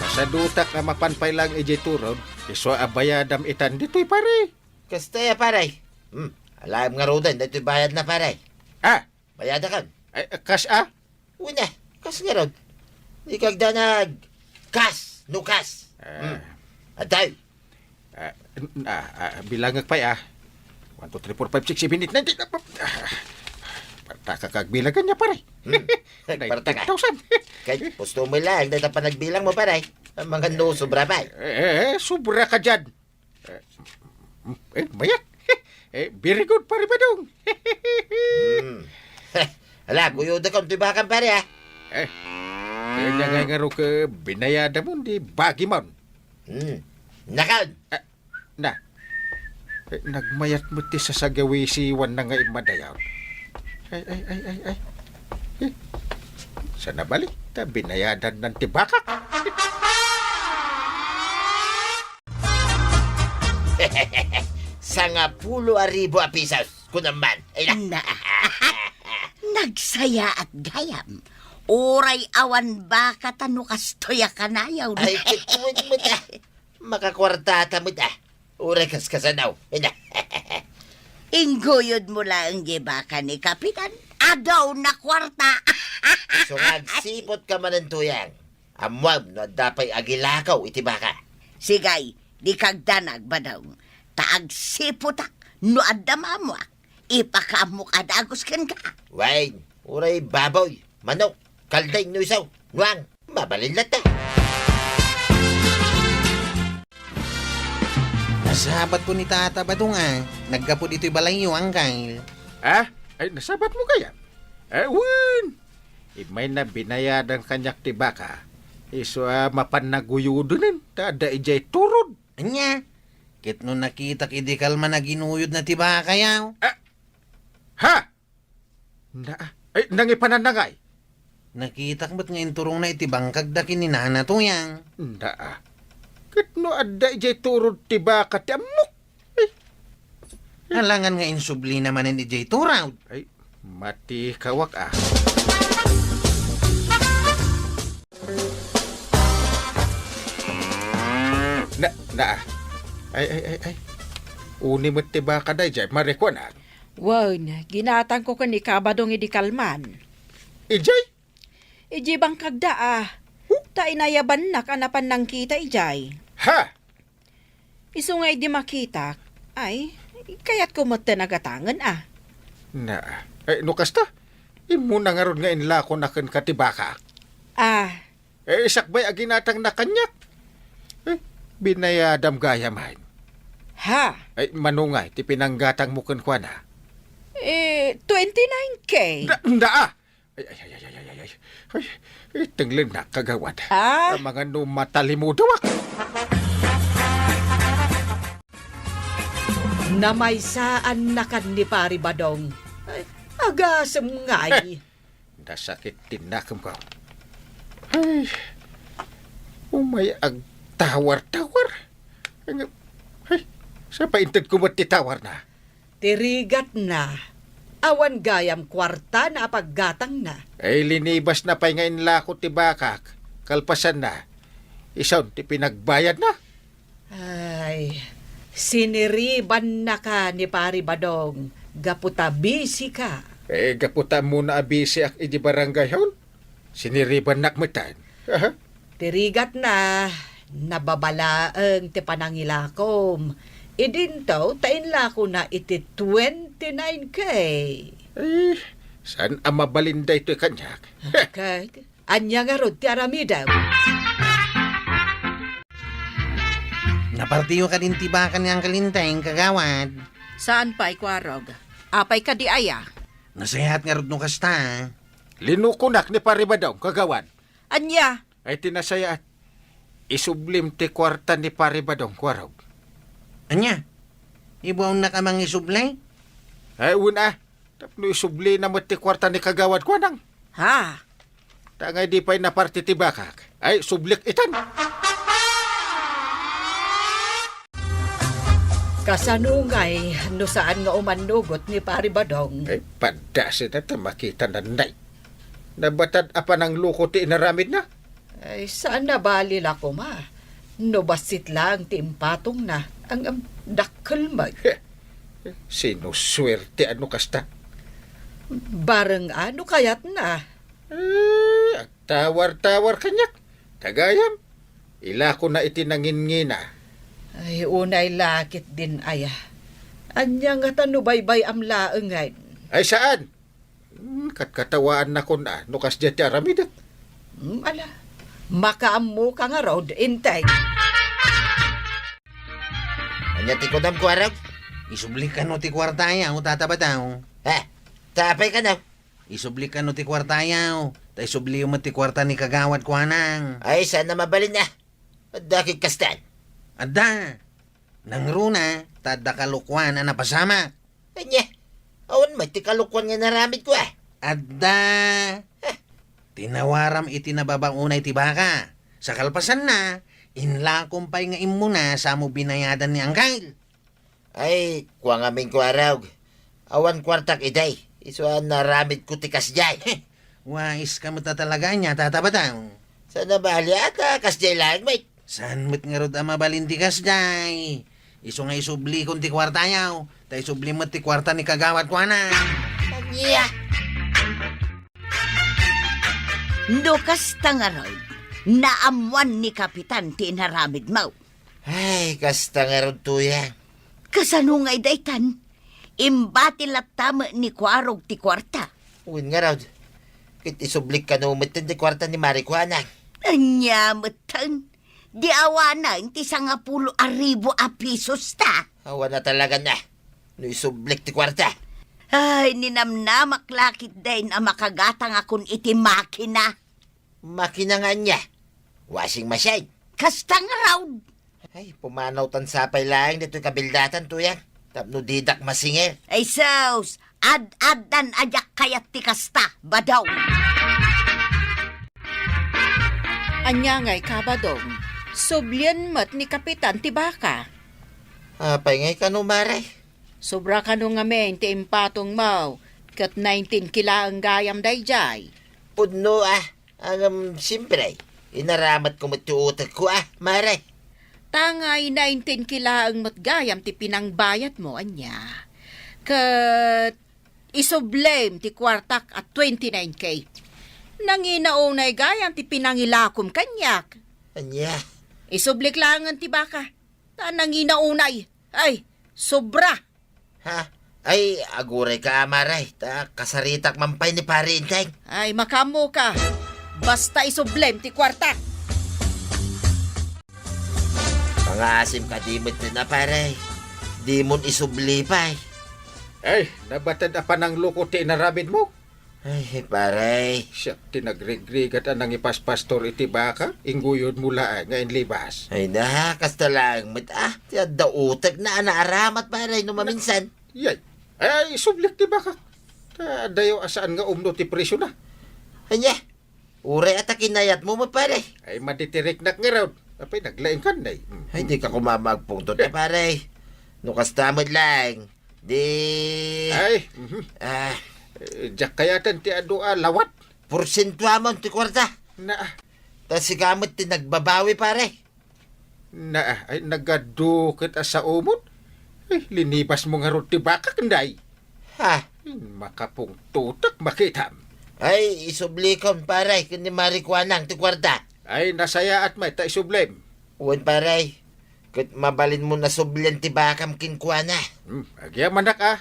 Masadutak a mapan pay laeng idiay turod, isu a bayadam itan ditoy, pare. Kasta aya, pare. Hmm, alaem ngaruden daytoy bayadna, pare. Ah, Bayadakon. Ay, kas a? Wen a, kas ngarud. Di ka agdanag. Kas, no kas. Ah. Hmm. Adtoy. Ah, n-, ah, ah, bilangek pay, ah. One, two, three, four, five, six, seven, eight, nine, ten. Ah, parta ka kagbilangan niya, pare. Hmm. Parta ka. Nine, ten thousand. Kay, gusto mo lang, dahil ang panagbilang mo, pare. Ang mga no, sobra pa. Eh, eh, eh, sobra ka dyan. Eh, eh, bayat. Eh, very good, Pare Badong. Hmm. Hala, guyodakon ti bakam, pare, ah. Eh, kaya nga nga ro ka binayada mo, di bagi man. Hmm. Nakon. Ah, na. Eh, nagmayat mo ti sasagawisiwan na nga imadayaw. Ay, ay, ay, ay, ay. Eh, sa nabalik, ta binayadan nan ti bakak. Sangapulo a ribu a pisos, kunam man. Ay, na. Na. Nagsayaat gayam. Uray awan baka ta no kastoy a kanayaw. Ay, tikuin mo ta. Makakuartata met, ah. Uray kaskasanaw. Ina. Ingguyod mo laeng di baka ni Kapitan. Adaw na kuarta. So nga agsipot ka manen, Tuyang. Ammuam no adda pay agilakaw iti baka. Sigay, di kagdanag, Badong. Ta agsipotak no adda maamuak. Ipakaammok a dagus kenka. Wen, uray baboy, manok, kalding no isu, nuang, mabalin latta. Nasabatko ni Tata Badong a naggapu ditoy balayyo, Angkel. Ah? Ay, nasabatmo kayat? Eh, wen. Immay na binayadan kaniak ti baka. Isu a mapan naguyudonen, ta adda idiay turod. Ania? Ket no nakitak idi kalman a ginuyodna ti bakayaw. Ah! Ha? Na, ay, nangipanan na ngay? Nakitak met nga inturongna iti bangkagda ken ni Nana Tuyang. Na, ket no adda idiay turod ti baka ti ammok? Ay. Alangan nga insublina manen idiay turod. Ay, matikawak, ah. Na, na. Ay, ay, ay, ay. Uni met ti baka daydiay, Marikuan, ah. Wen, ginatangko ken ni Kabadong idi kalman. Idiay? Idiay bangkagda, ah. Huh? Ta inayabannak a napan nangkita idiay. Ha? Isu nga idi makitak, ay, kayatko metten a gatangen, ah. Na, eh, no kasta, immuna ngarud nga inlakonak kenka ti baka. Ah. Eh, sakbay a ginatangna kaniak. Eh, binayadam gayam. Ha? Eh, mano ngay ti pinanggatangmo kenkuana? Eh, twenty-nine K. Na, na, ah! Ay, ay, ay. Ay, itenglennak, kagawad. Ah? Amangan no matalimudawak. Namaysaannakan ni Pari Badong. Ay, Agasem ngay. Nasakit ti nakemko. Ay, umay agtawar-tawar. Ay, sa paintedko met ti tawarna? Ti rigatna. Awan gayam kuartana a paggatangna. Ay, linibasna pay nga inlako ti bakak. Kalpasanna, isun ti pinagbayadna. Ay, siniribannaka ni Pari Badong gapu ta bisika. Eh, gapu ta ammona a bisiak iti barangay hall. Siniribannak metten. Aha. Ti rigatna, nababa laeng ti panangilakom. Idinto ta inlakona iti twenty-nine K. Eh, saan a mabalin daytoy kaniak? Ket, ania ngarud ti aramidem? Napartiyo kadin ti baka ni Uncle Enteng, kagawad? Saan pay, Kuarog? Apay kadi aya? Nasayaat ngarud no kasta. Linukonak ni Pari Badong, kagawad. Ania? Ay, ti nasayaat. Isublim ti kuarta ni Pari Badong, Kuarog. Ania? Ibuawnnak a mangisubli? Ay, wen a. Tapno isublina met ti kuarta ni kagawad Kuanang. Ha? Ta ngay di pay naparti ti bakak. Ay, sublik itan. Kasano ngay no saan nga umannugot ni Pari Badong? Ay, paddasen ta makitana, nay. Nabatad a panangluko ti inaramidna? Ay, saan a bali la koma. No bassit laeng ti impatongna, ang, ang dakkel met. Heh, sinusuertean no kasta. Bareng a no kayatna. Eh, agtawar-tawar kaniak. Gayam, ilakona iti nanginngina. Ay, unay la ketdin aya. Ania ngata no baybay-am laengen? Ay, saan? Hmm, katkatawaannakon a no kasdiay ti aramidek. Hmm, ala. Makaammoka ngarud, Enteng. Ania ti kunam, Kuarog? Isublik kano ti kuartayo, Tata Badong. Ha? Ta apay kano? Isublik kano ti kuartayo, ta isubliyo met ti kuarta ni kagawad Kuanang. Ay, saan a mabalin a. Adda ket kastan? Adda. Nangruna, ta adda kalokuan a napasamak. Ania? Awan met ti kalokuan nga inaramidko a. Adda. Heh. Tinawaram iti nababa unay ti baka. Sa kalpasanna, inlakom pay nga immuna samo binayadan ni Angkel. Ay, kua ngamin, Kuarog. Awan kuartak idiay. Isu a naramidko ti kasdiay. Heh, waiska met a talaga ania, Tata Badong. Saan a bali a ta kasdiay laeng met. Saan met ngarud a mabalin ti kasdiay? Isu nga isublikon ti kuartayo, ta isubli met ti kuarta ni kagawad Kuanang. Ania? No kasta ngarud, naammuan ni Kapitan ti inaramidmo. Ay, kasta ngarud, Tuyang. Kasano ngay daytan? Imbati latta met ni Kuarog ti kuarta. Wen ngarud, ket isublik kano metten ti kuarta ni Mari Kuanang. Ania metten? Di awanen ti sangapulo a ribu a pisos ta. Awan a talagan a. No isublik ti kuarta. Ay, ninamnamak la ketdin a makagatangakon iti makina. Makina nga ania? Washing machine? Kasta ngarud. Ay, pumanawtan sapay laeng ditoy kabildatan, Tuyang. Tapno didak masinger. Ay sus, ad-addan a diak kayat ti kasta, Badong. Ania ngay ka, Badong? Sublien met ni Kapitan ti baka. Apay ngay kano, Mare? Sobra kano ngamin ti impatongmo, ket nineteen K laeng gayam daydiay. Pudno a, ngem, siempre, inaramatko met ti utekko a, Mare. Ta ngay nineteen K laeng met gayam ti pinangbayadmo, ania? Ket isublem ti kuartak a twenty-nine K. Nangina unay gayam ti pinangilakom kaniak. Ania? Isublik laengen ti baka. Ta nangina unay. Ay, sobra. Ha? Ay, agurayka a, Mare, ta kasaritak man pay ni Pare Enteng. Ay, makaammoka. Basta isublem ti kuarta. Mangaasim kadi metten a, Pare. Dimon isubli pay. Ay, nabatad a panangluko ti inaramidmo? Ay, pare. Siak ti nagrigrigat a nangipaspastor iti baka, ingguyodmo laeng nga inlibas. Ay na, kasta laeng met a. Ti adda utekna a naaramat, pare, no maminsan. Yay. Ay, sublik ti baka. Ta adayo a saan nga umno ti presiona. Ania? Uray a ta kinayatmo met, pare. Ay, madi ti riknak ngarud. Apay, naglaingkan, nay. Mm. Ay, dika koma agpungtot, eh, pare. No kasta met laeng, di Ay, mhm. Ah. Eh, diak kayatan ti adu a lawat. Porsentuamon ti kuarta. Na, Ta sika met ti nagbabawi, pare. Na, ay, nagadu ket a saomon. Ay, linibasmo ngarud ti bakak, nay. Ha? Ay, makapungtotek, makitam. Ay, isublikon, pare, ken ni Mari Kuanang ti kuarta. Ay, nasayaat met ta isublem. Wen, pare. Ket mabalinmo nasublian ti bakam kenkuana. Hmm, agyamanak, a.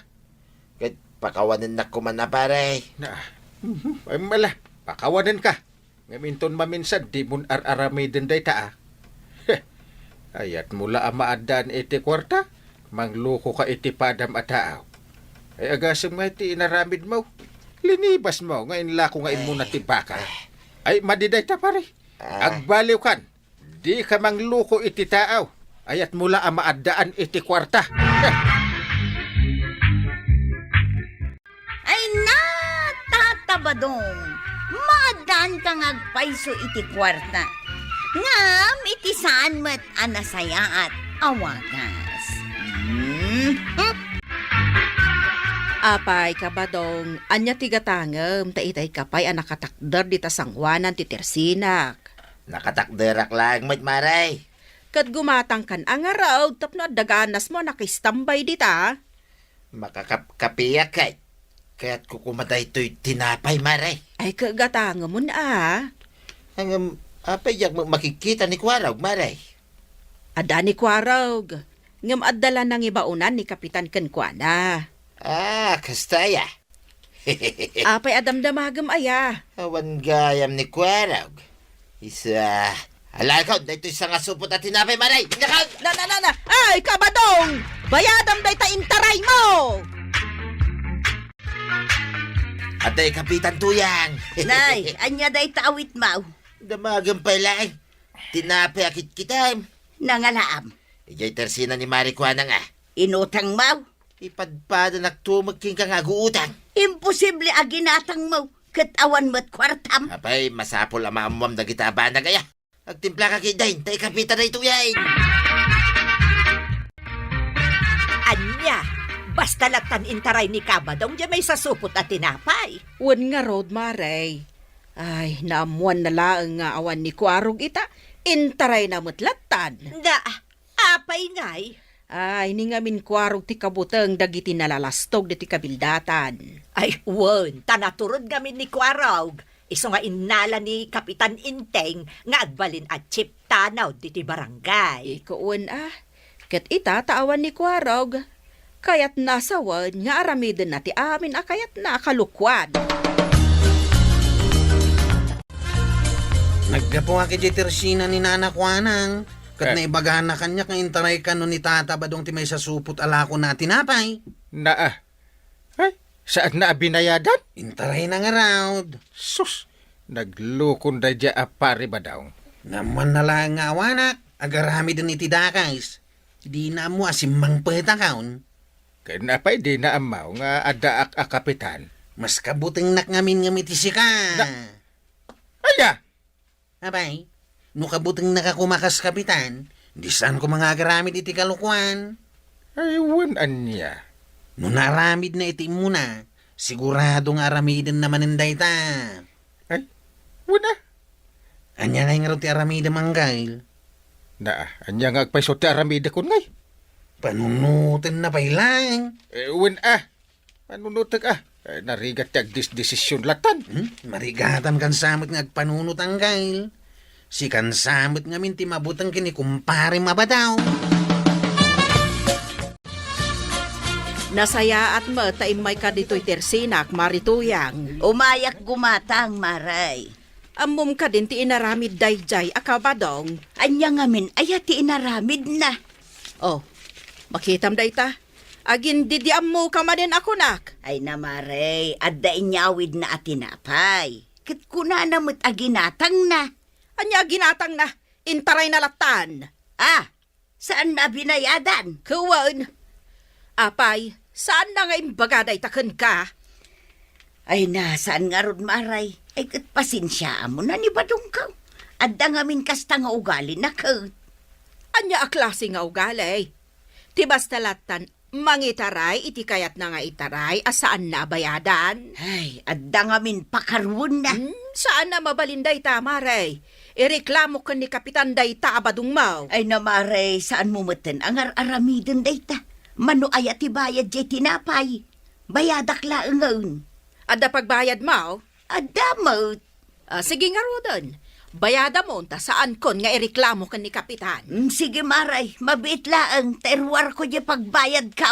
Ket pakawanennak koma a, pare. Na, mhm, ay, mala, pakawanenka. Ngem inton maminsan, dimon ar-aramiden dayta, a. Ayatmo la a maaddaan iti kuarta, manglukoka iti padam a taaw. Ay, agasem nga iti inaramidmo. Linibasmo nga inlako nga immuna ti baka. Ay, madi dayta, pare. Ah. Agbaliwkan. Dika mangluko iti taaw. Ayatmo la a maaddaan iti kuarta. Ay, na, Tata Badong, maaddaanka nga agpayso iti kuarta. Ngem iti saan met a nasayaat a wagas. Hmm? Apay, Kabadong, ania ti gatangem ta itay ka pay a nakatakder dita sangoanan ti tersinak? Nakatakderak laeng met, Mare. Ket gumatangkan a ngarud tapno adda ganasmo a nakaistambay dita. Makakapkapiak ket. Kayatko koma daytoy tinapay, Mare. Ay, ket gatangemon a. Ngem, apay diak met makikita ni Kuarog, Mare? Adda ni Kuarog. Ngem adda la nangibaonan ni Kapitan kenkuana. Ah, kasta aya. Apay a damdamagem aya? Awan gayam ni Kuarog. Isu a, alaekon daytoy sangasupot a tinapay, Mare. Nakaw! Na, na, na, na! Ay, Kabadong! Bayadam dayta intaraymo! Adda ni Kapitan Tuyang. Nay, ania dayta awitmo? Damagem pay laeng. Tinapay a kitkitem. Nangalaam. Idiay tersina ni Mare Kuanang a. Inutangmo? Ipadpadanakto met kenka nga aguutang. Imposible a ginatangmo ket awan met kuartam. Apay, masapul a maammuam dagita a banag aya. Agtimplaka ketdin, ta ikapita daytoyen. Ania? Basta lattan intaray ni Kabadong diay maisasupot a tinapay. Wen ngarud, Mare. Ay, naammuanna laeng nga awan ni Kuarog ita, intarayna met lattan. Da, apay ngay? Ay, ni ngamin Kuarog ti kabuteng dagiti nalalastog diti kabildatan. Ay, wen, ta naturod ngamin ni Kuarog. Isu nga innala ni Kapitan Inteng nga agbalin a chief tanod diti barangay. Iko wen a. Ket ita ta awan ni Kuarog, kayatna sawen nga aramidenna ti amin a kayatna a kalukuan. Naggapu nga idiay tersina ni Nana Kuanang, ket Eh. naibagana kaniak nga intaray kano ni Tata Badong ti maisasupot a lakona a tinapay. Naa. Ay, saanna a binayadan? Intarayna ngarud. Sus, naglukon daydiay a Pari Badong. Naammoanna laeng nga awanak, agaramiden iti dakes. Dina ammo a simmangpetakon. Ken apay dina ammo nga addaak a kapitan? Mas kabutengnak ngamin ngem iti sika. Na-, Aya? Apay, no kabutengnaka koma kas kapitan, di saan koma nga agaramid iti kalukuan. Ay, wen ania? No naaramidna iti immuna, sigurado nga aramidenna manen dayta. Ay, wen a. Ania ngay ngarud ti aramidem, Anggail? Na, ania nga agpayso ti aramidekon ngay? Panunotenna pay laeng. Eh, wen a. Panunotek a. Eh, narigat ti agdesdesision lattan. Hmm? Marigatan kansa met nga agpanunot, Anggail. Sikansa met ngamin ti mabuteng ken ni Kumparem a Badong. Nasayaat met ta immayka ditoy tersinak, Mari Tuyang. Umayak gumatang, Mare. Ammom kadin ti inaramid daydiay a Kabadong? Ania ngamin aya ti inaramidna? Oh, makitam dayta. Agindidiammoka manen a kunak. Ay na, Mare, adda inyawidna a tinapay. Ket kunana met a ginatangna. Ania a ginatangna? Intarayna lattan. Ah, saanna a binayadan? Wen. Apay, saanna nga imbaga dayta kenka? Ay na, saan ngarud, Maray? Ay, ket pasensiaam na ni Badongko. Adda ngamin kasta nga ugalina ket. Ania a klase nga ugali? Ti basta lattan, mangitaray iti kayatna nga itaray a saanna a bayadan. Ay, adda ngamin pakaruenna. Hmm, saanna a mabalin dayta, Maray. Ireklamo ken ni Kapitan dayta a badongmo. Ay na, Maray, saanmo metten a ngar-aramiden dayta. Mano aya ti bayad diay tinapay? Bayadak laengen. Adda pagbayadmo? Adda met. Ah, sige ngaruden. Bayadamon ta saankon nga ireklamo ken ni Kapitan. Mm, sige, Maray. Mabiit laeng ta iruarko diay pagbayadko.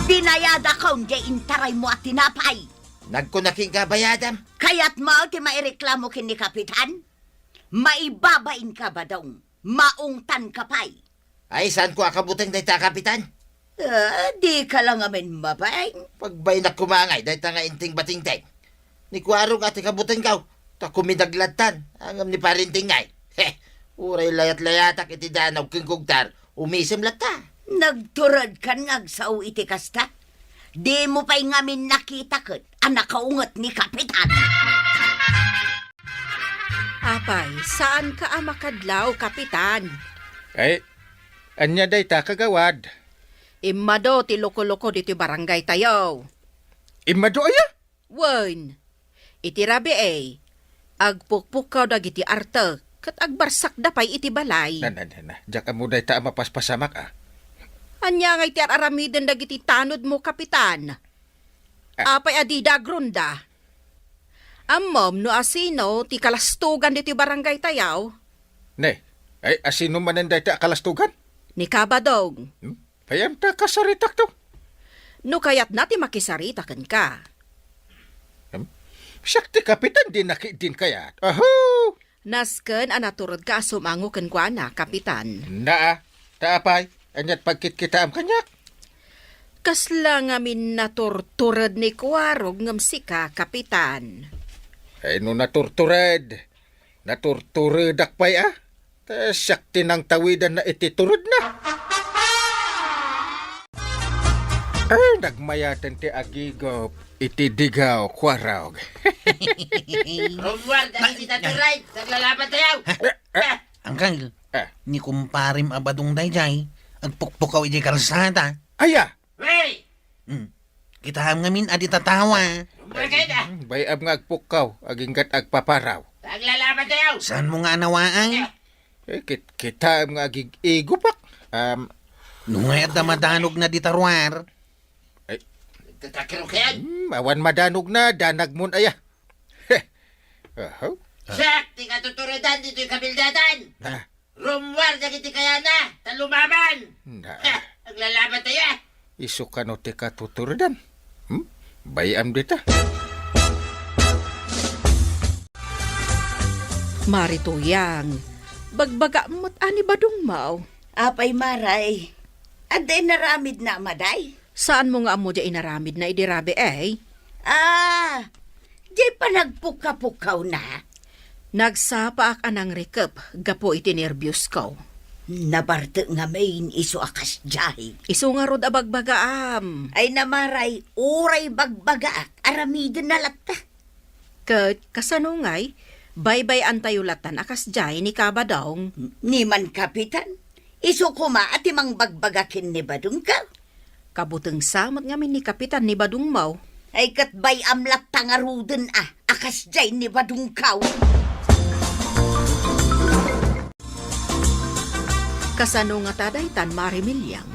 Binayadakon diay intaraymo a tinapay. Nagkunak nga bayadam. Kayatmo ti maireklamo ken ni Kapitan? Maibabainka, Badong. Maungtanka pay. Ay, saanko a kabuteng dayta a kapitan? Ah, dika la ngamin mabain. Pagbainnak koma ngay dayta nga Inting Batingteng. Ni Kuarog a ti kabutengko, ta kuminaglattan, ngem ni Parinting ngay. He, uray layat-layatak iti danag ken kugtar, umisem latta. Nagturedkan nga agsao iti kasta? Dimo pay ngamin nakita ket a nakaunget ni Kapitan. Apay, saanka a makadlaw, Kapitan? Ay, ania dayta, kagawad? Immado ti loko-loko ditoy barangaytayo. Immado aya? Wen, iti rabii, agpukpukkaw dagiti artek ket agbarsakda pay iti balay. Na, na, na, na. Diak ammo dayta a mapaspasamak, a. Ania ngay ti ar-aramiden dagiti tanodmo, Kapitan? Ah. Apay a dida agronda? Ammom no asino ti kalastogan ditoy barangaytayo? Ne, ay, asino manen dayta a kalastogan? Ni Kabadong. Hmm? Payam ta kasaritakto. No kayatna ti makisarita kenka. Hmm? Siak ti kapitan, di naki-, din kayat. Aho! Nasken a naturedka a sumango kenkuana, Kapitan. Naa, ta apay, aniat pagkitkitaam kaniak? Kasla ngamin naturtured ni Kuarog ngem sika, Kapitan. Ay, no naturtured, naturturedak pay, a? Ta siak ti nangtawidanna iti turedna. Ay, nagmayaten ti agigup iti digaw, Kuarog. Rummuar dagiti natured, naglalaban tayo. Eh, eh. Ah. Angkel, eh, ni kumparem a Badong daydiay, agpukpukaw idiay kalsada. Aya? Hey! Hmm. Kitaem ngamin a di tatawa. Rummuar kayo na. Hmm, bay-am nga agpukkaw, aginggat agpaparaw. Naglalaban tayo. Saanmo nga anawaang? Eh. Eh, kit-, kitaem nga agig-igupak. Um, no ngay adda madanogna dita ruar. Ay. Tatakiro kayan. Hmm, awan madanogna, danagmon aya. Heh. Ahaw. Siak ti katuturedan ditoy kabildadan. Ah. Rummuar dagiti kayana, ta lumaban. Na. Heh, aglalaban tayo, eh. Isu kano ti katuturedan? Hmm? Bay-am dita. Mari Tuyang, bagbaga met a ni Badong Maw. Apay, Maray, adda inaramidna a maday? Saanmo nga ammo diay inaramidna idi rabii, eh? Ah, diay panagpukkapukkawna. Nagsapaak a nangrikep gapu iti nerbiosko. Nabartek ngamin isu a kasdiay. Isu ngarud a bagbagaam. Ay na, Maray, uray bagbagaak, aramidenna latta. Ket kasano ngay, baybay-antayo lattan a kasdiay ni Kabadong? Ni man, Kapitan, isu koma a ti mangbagbaga ken ni Badongko. Kabuteng sa met ngamin ni Kapitan ni Badong Maw. Ay, ket bay-am latta ngaruden a, a kasdiay ni Badongko. Kasano ngata daytan, Mari Milyang?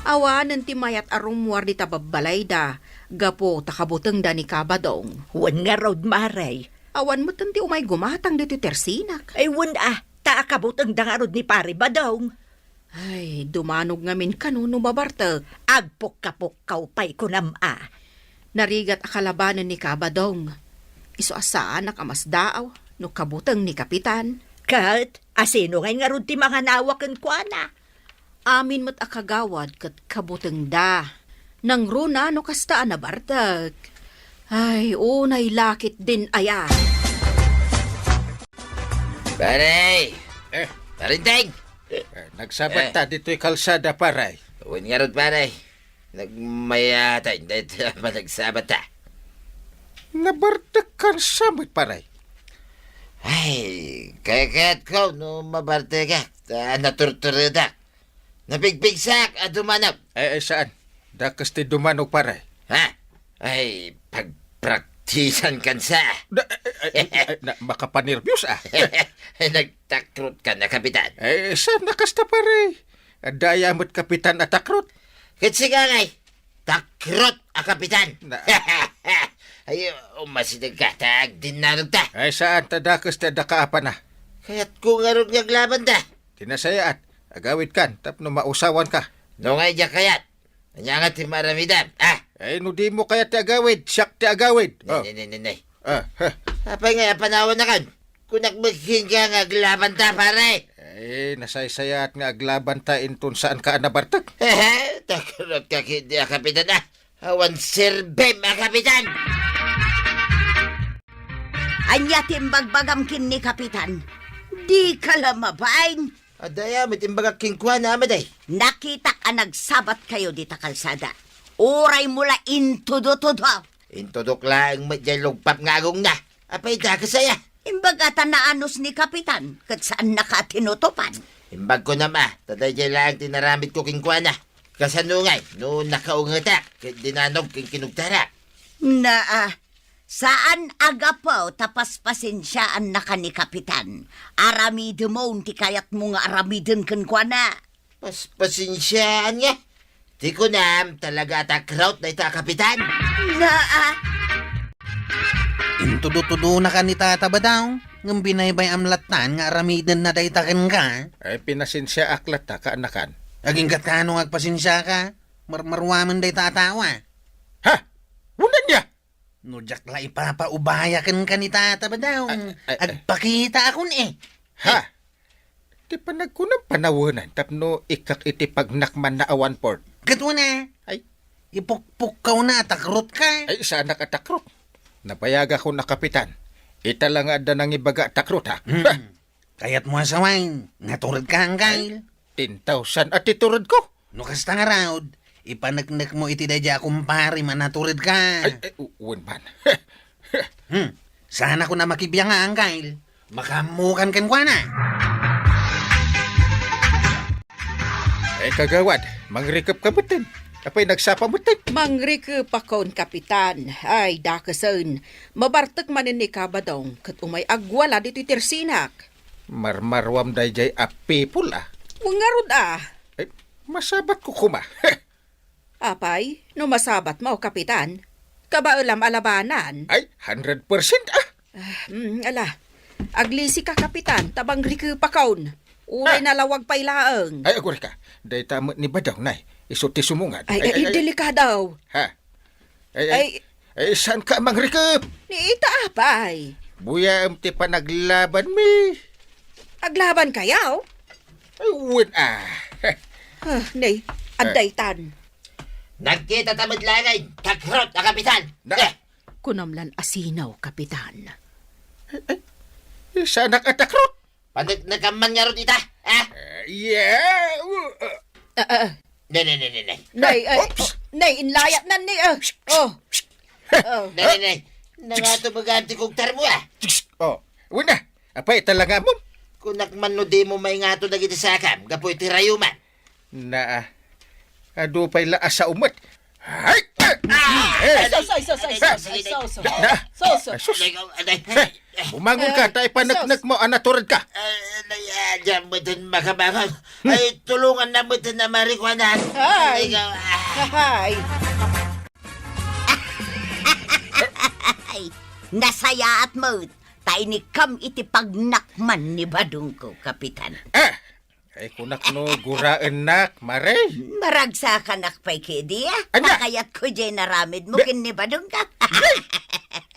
Awanen ti mayat a rummuar dita babbalayda gapu ta kabutengda ni Kabadong. Wen ngarud, Mari. Awan metten ti umay gumatang ditoy tersinak. Ay, wen a, ta kabutengda ngarud ni Pari Badong. Ay, dumanog ngamin kano no mabartek. Agpukkapukkaw pay kunam a. Narigat a kalabanen ni Kabadong. Isu a saanak a masdaaw no kabuteng ni Kapitan. Ket, asino ngay ngarud ti manganawa kenkuana? Amin met a kagawad ket kabutengda. Nangruna no kasta a nabartek. Ay, unay lakit din aya. Pare! Eh. Parinteng! Eh, nagsabat Eh. ta ditoy kalsada, pare. Wen ngarud, pare. Nagmayatay dayta a panagsabatta. Nabartekkan sa met, pare. Ay, kayatko no mabartekak, ta naturturedak. Napigpigsak a dumanog. Ay, ay, saan? Dakes ti dumanog, pare. Ha? Ay, pagpraktisan kan sa. Da, ay, ay, ay, ay, na, makapanerbios, ah. Nagtakrot ka na, Kapitan. Ay, saan na kasta, pare? Adda aya met, Kapitan, a takrot? Ket sika ngay, takrot a kapitan. Na- Ay, umasideg ka, ta agdinnanogta. Ay, saan ta dakes ti adda kaapana? Kayatko ngarud nga aglabanta. Ti nasayaat, agawidkan tapno mausawanka. No ngay diak kayat, ania nga ti maaramidam, ah? Ay, no dimo kayat ti agawid, siak ti agawid. Ne, Oh. ne, ne, ne, ne. Ah, ha. Apay nga apanawannakon? Kunak met kenka nga aglabanta, pare. Eh, nasaysayaat nga aglabanta inton saanka a nabartek. Hehe, takrot ka ketdi a kapitan, ah. Awan serbim a kapitan. Ania ti imbagbagam ken ni Kapitan? Dika la mabain. Adda aya met imbagak kenkuana, Amaday. Nakitak a nagsabatkayo dita kalsada. Uraymo la intudo-tudo. Intudok laeng met diay lugpap nga agongna. Apay dakes aya? Imbagata naanus ni Kapitan, ket saannaka a tinutupan. Imbagko, Ama, ta daydiay laeng ti naramidko kenkuana. Kasano ngay no nakaungetak ket dinanog ken kinugtarak? Naa, saan a gapu ta paspasensiaannaka ni Kapitan. Aramidemon ti kayatmo nga aramiden kenkuana. Paspasensiaan nga. Ti kunam, talaga a takrot dayta a kapitan. Naa. Intudo-tudonaka ni Tata Badaw, ngem binaybay-am lattan nga aramidenna dayta kenka. Ay, pinasensiaak latta, kaanakan. Agingga't kano nga agpasensiaka? Marmaruamen dayta a tao, a. Ha? Unan niya? No diak la ipapaubaya kenka ni Tata Badaw, Ay, ay, ay. agpakitaakon, e. Ha? Ti panagkunam panawenan tapno ikkak iti pagnakmanna a one-fourth. Ket una, Ay. ipukpukkawna a takrotka. Ay, saanak a takrot. Nabayagakon a kapitan. Ita la nga adda nangibaga a takrot, ha? Hmm. Ha? Kayatmo a sawen, naturedka, Angkel? Ten thousand a ti turedko. No kasta ngarud, ipaneknekmo iti daydiay a kumparem a naturedka. Ay, ay, u-, wen man. Hmm. Saanakon a makibiang, Angkel. Makaammokan kenkuana. Ay, kagawad, mangrikep ka metten. Apay, nagsapa metten. Mangrikep akon, Kapitan. Ay, dakesen. Mabartek manen ni Kabadong, ket umay agwala ditoy tersinak. Marmaruam daydiay a people, a. Wen ngarud, a. Ay, masabatko koma. Apay, no masabatmo, Kapitan, kabaelam a labanan? Ay, hundred percent, a. Ah, mm, ala. Aglisika, Kapitan, ta mangrikepakon. Uray Ah. nalawag pay laeng. Ay, agurayka. Dayta met ni Badong, nay. Isu ti sumungad. Ay, Ay, ay, ay, ay. delikado. Ha? Ay, ay, Ay. ay, saanka a mangrikep? Ni ita apay? Buyaem ti panaglabanmi. Aglabankayo? Ay, wen, a. Ah, nay, Eh. addaytan. Nagkitata met laeng, takrot a kapitan. Na- Eh. Kunam lan a sino, Kapitan? Ay, ay, saanak a takrot? Paneknekam man ngarud ita, a? Eh, yeah. Uh, uh. Ah, ah, ah. Ne, ne, ne, ne, ne. Nay, ay, Oops. oh, nay, inlayat nan ni, ah. Oh. Oh. Ne, ne, ne. Nangato magaan ti kugtarmo, a? Oh, wen na. Apay, ita la nga ammom. Kunak man no dimo maingato dagiti sakam, gapu iti rayuman. Naa. Adu pay la a sao met. Ay! Ah! Eh! Ay, sus, ay, sus, ay, sus, ay, sus. Na! Sus, sus. Ay, sus. Aday, aday. Eh, bumangon ka, ta ipaneknek mo, a natured ka. Ah, nay, ah, diak metten makabangon. Hmm. Ay, tulonganna metten a marikuanan. Ay. Ay, ikaw, ah. Ay. Ay, nasayaat met. Ta inikkam iti pagnakman ni Badongko, Kapitan. Ah! Ay, kunak no guraennak, Mare. Maragsakanak pay kadi, a? Ania? Nakayatko jay naramidmo Be- ken ni Badongko.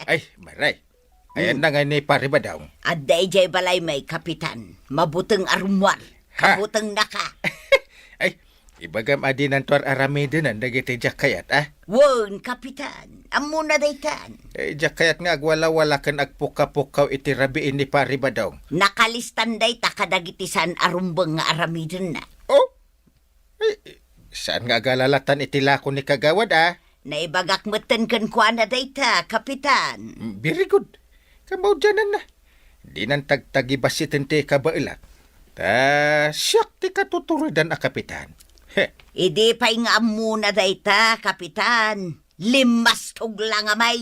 Ay, Mare. Ayan Hmm. na nga ni Pare Badong. Adda idiay balaymi, Kapitan. Mabuteng a rummuar. Ha? Kabutengnaka. Ay, ibagam a dinanto ar-aramidenan dagiti diak kayat, a? Wen, Kapitan. Ammona daytan. Eh, diak kayat nga agwalawala ken agpukka-pukkaw iti rabii ni Pare Badong. Nakalistan dayta kadagiti saan a rumbeng nga aramidenna. Oh? Eh, eh, Saan nga agalalatan iti lako ni Kagawad, a? Naibagak metten kenkuana dayta, Kapitan. Very good. Kamaudiananna. Dinan tagtagibasiten ti kabaelak. Ta siak ti katuturedan a kapitan. He. Idi pay nga ammona dayta, Kapitan. Limmastog la nga may.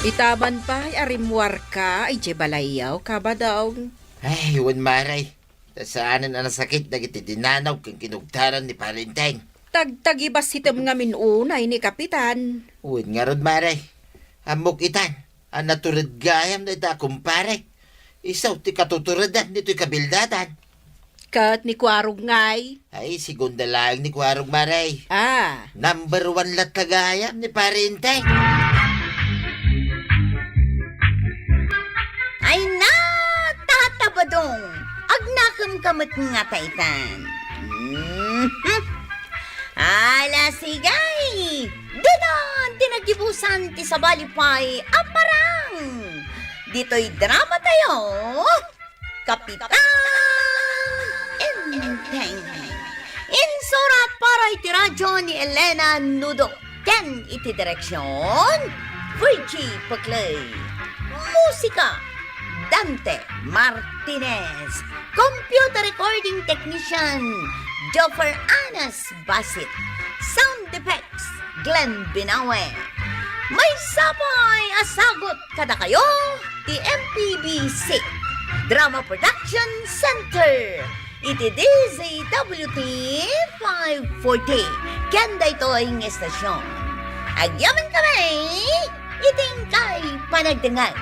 Itaman pay a rimmuarka idiay balayyo, Kabadong. Ay, wen, Mare. Ta saanen a nasakit dagiti dinanaw ken kinugtaran ni Pare Enteng. Tagtagibassitem ngamin unay ni Kapitan. Wen ngarud, Mare. Ammok itan a natured gayam dayta a kumparek. Isu ti katuturedan ditoy kabildadan. Ket ni Kuarog ngay? Ay, segunda laeng ni Kuarog, Mare. Ah. Number one latta gayam ni Pare Enteng. Ay na, Tata Badong, agnakemka met ngata itan. Mhm. Ala, sige. Ditan ti naggibusan ti sabali pay a parang. Ditoy dramatayo, Kapitan Enteng. Insurat para iti radio ni Elena Nudo ken iti direksion, Virgie Peclay. Musika, Dante Martinez. Computer recording technician, Joffer Anas Basit. Sound effects, Glenn Binawe. Maysa pay a sagut kadakayo ti M P B C Drama Production Center iti D Z W T five forty. Ken daytoy nga estasion, agyamankami iti inkay panagdengngeg.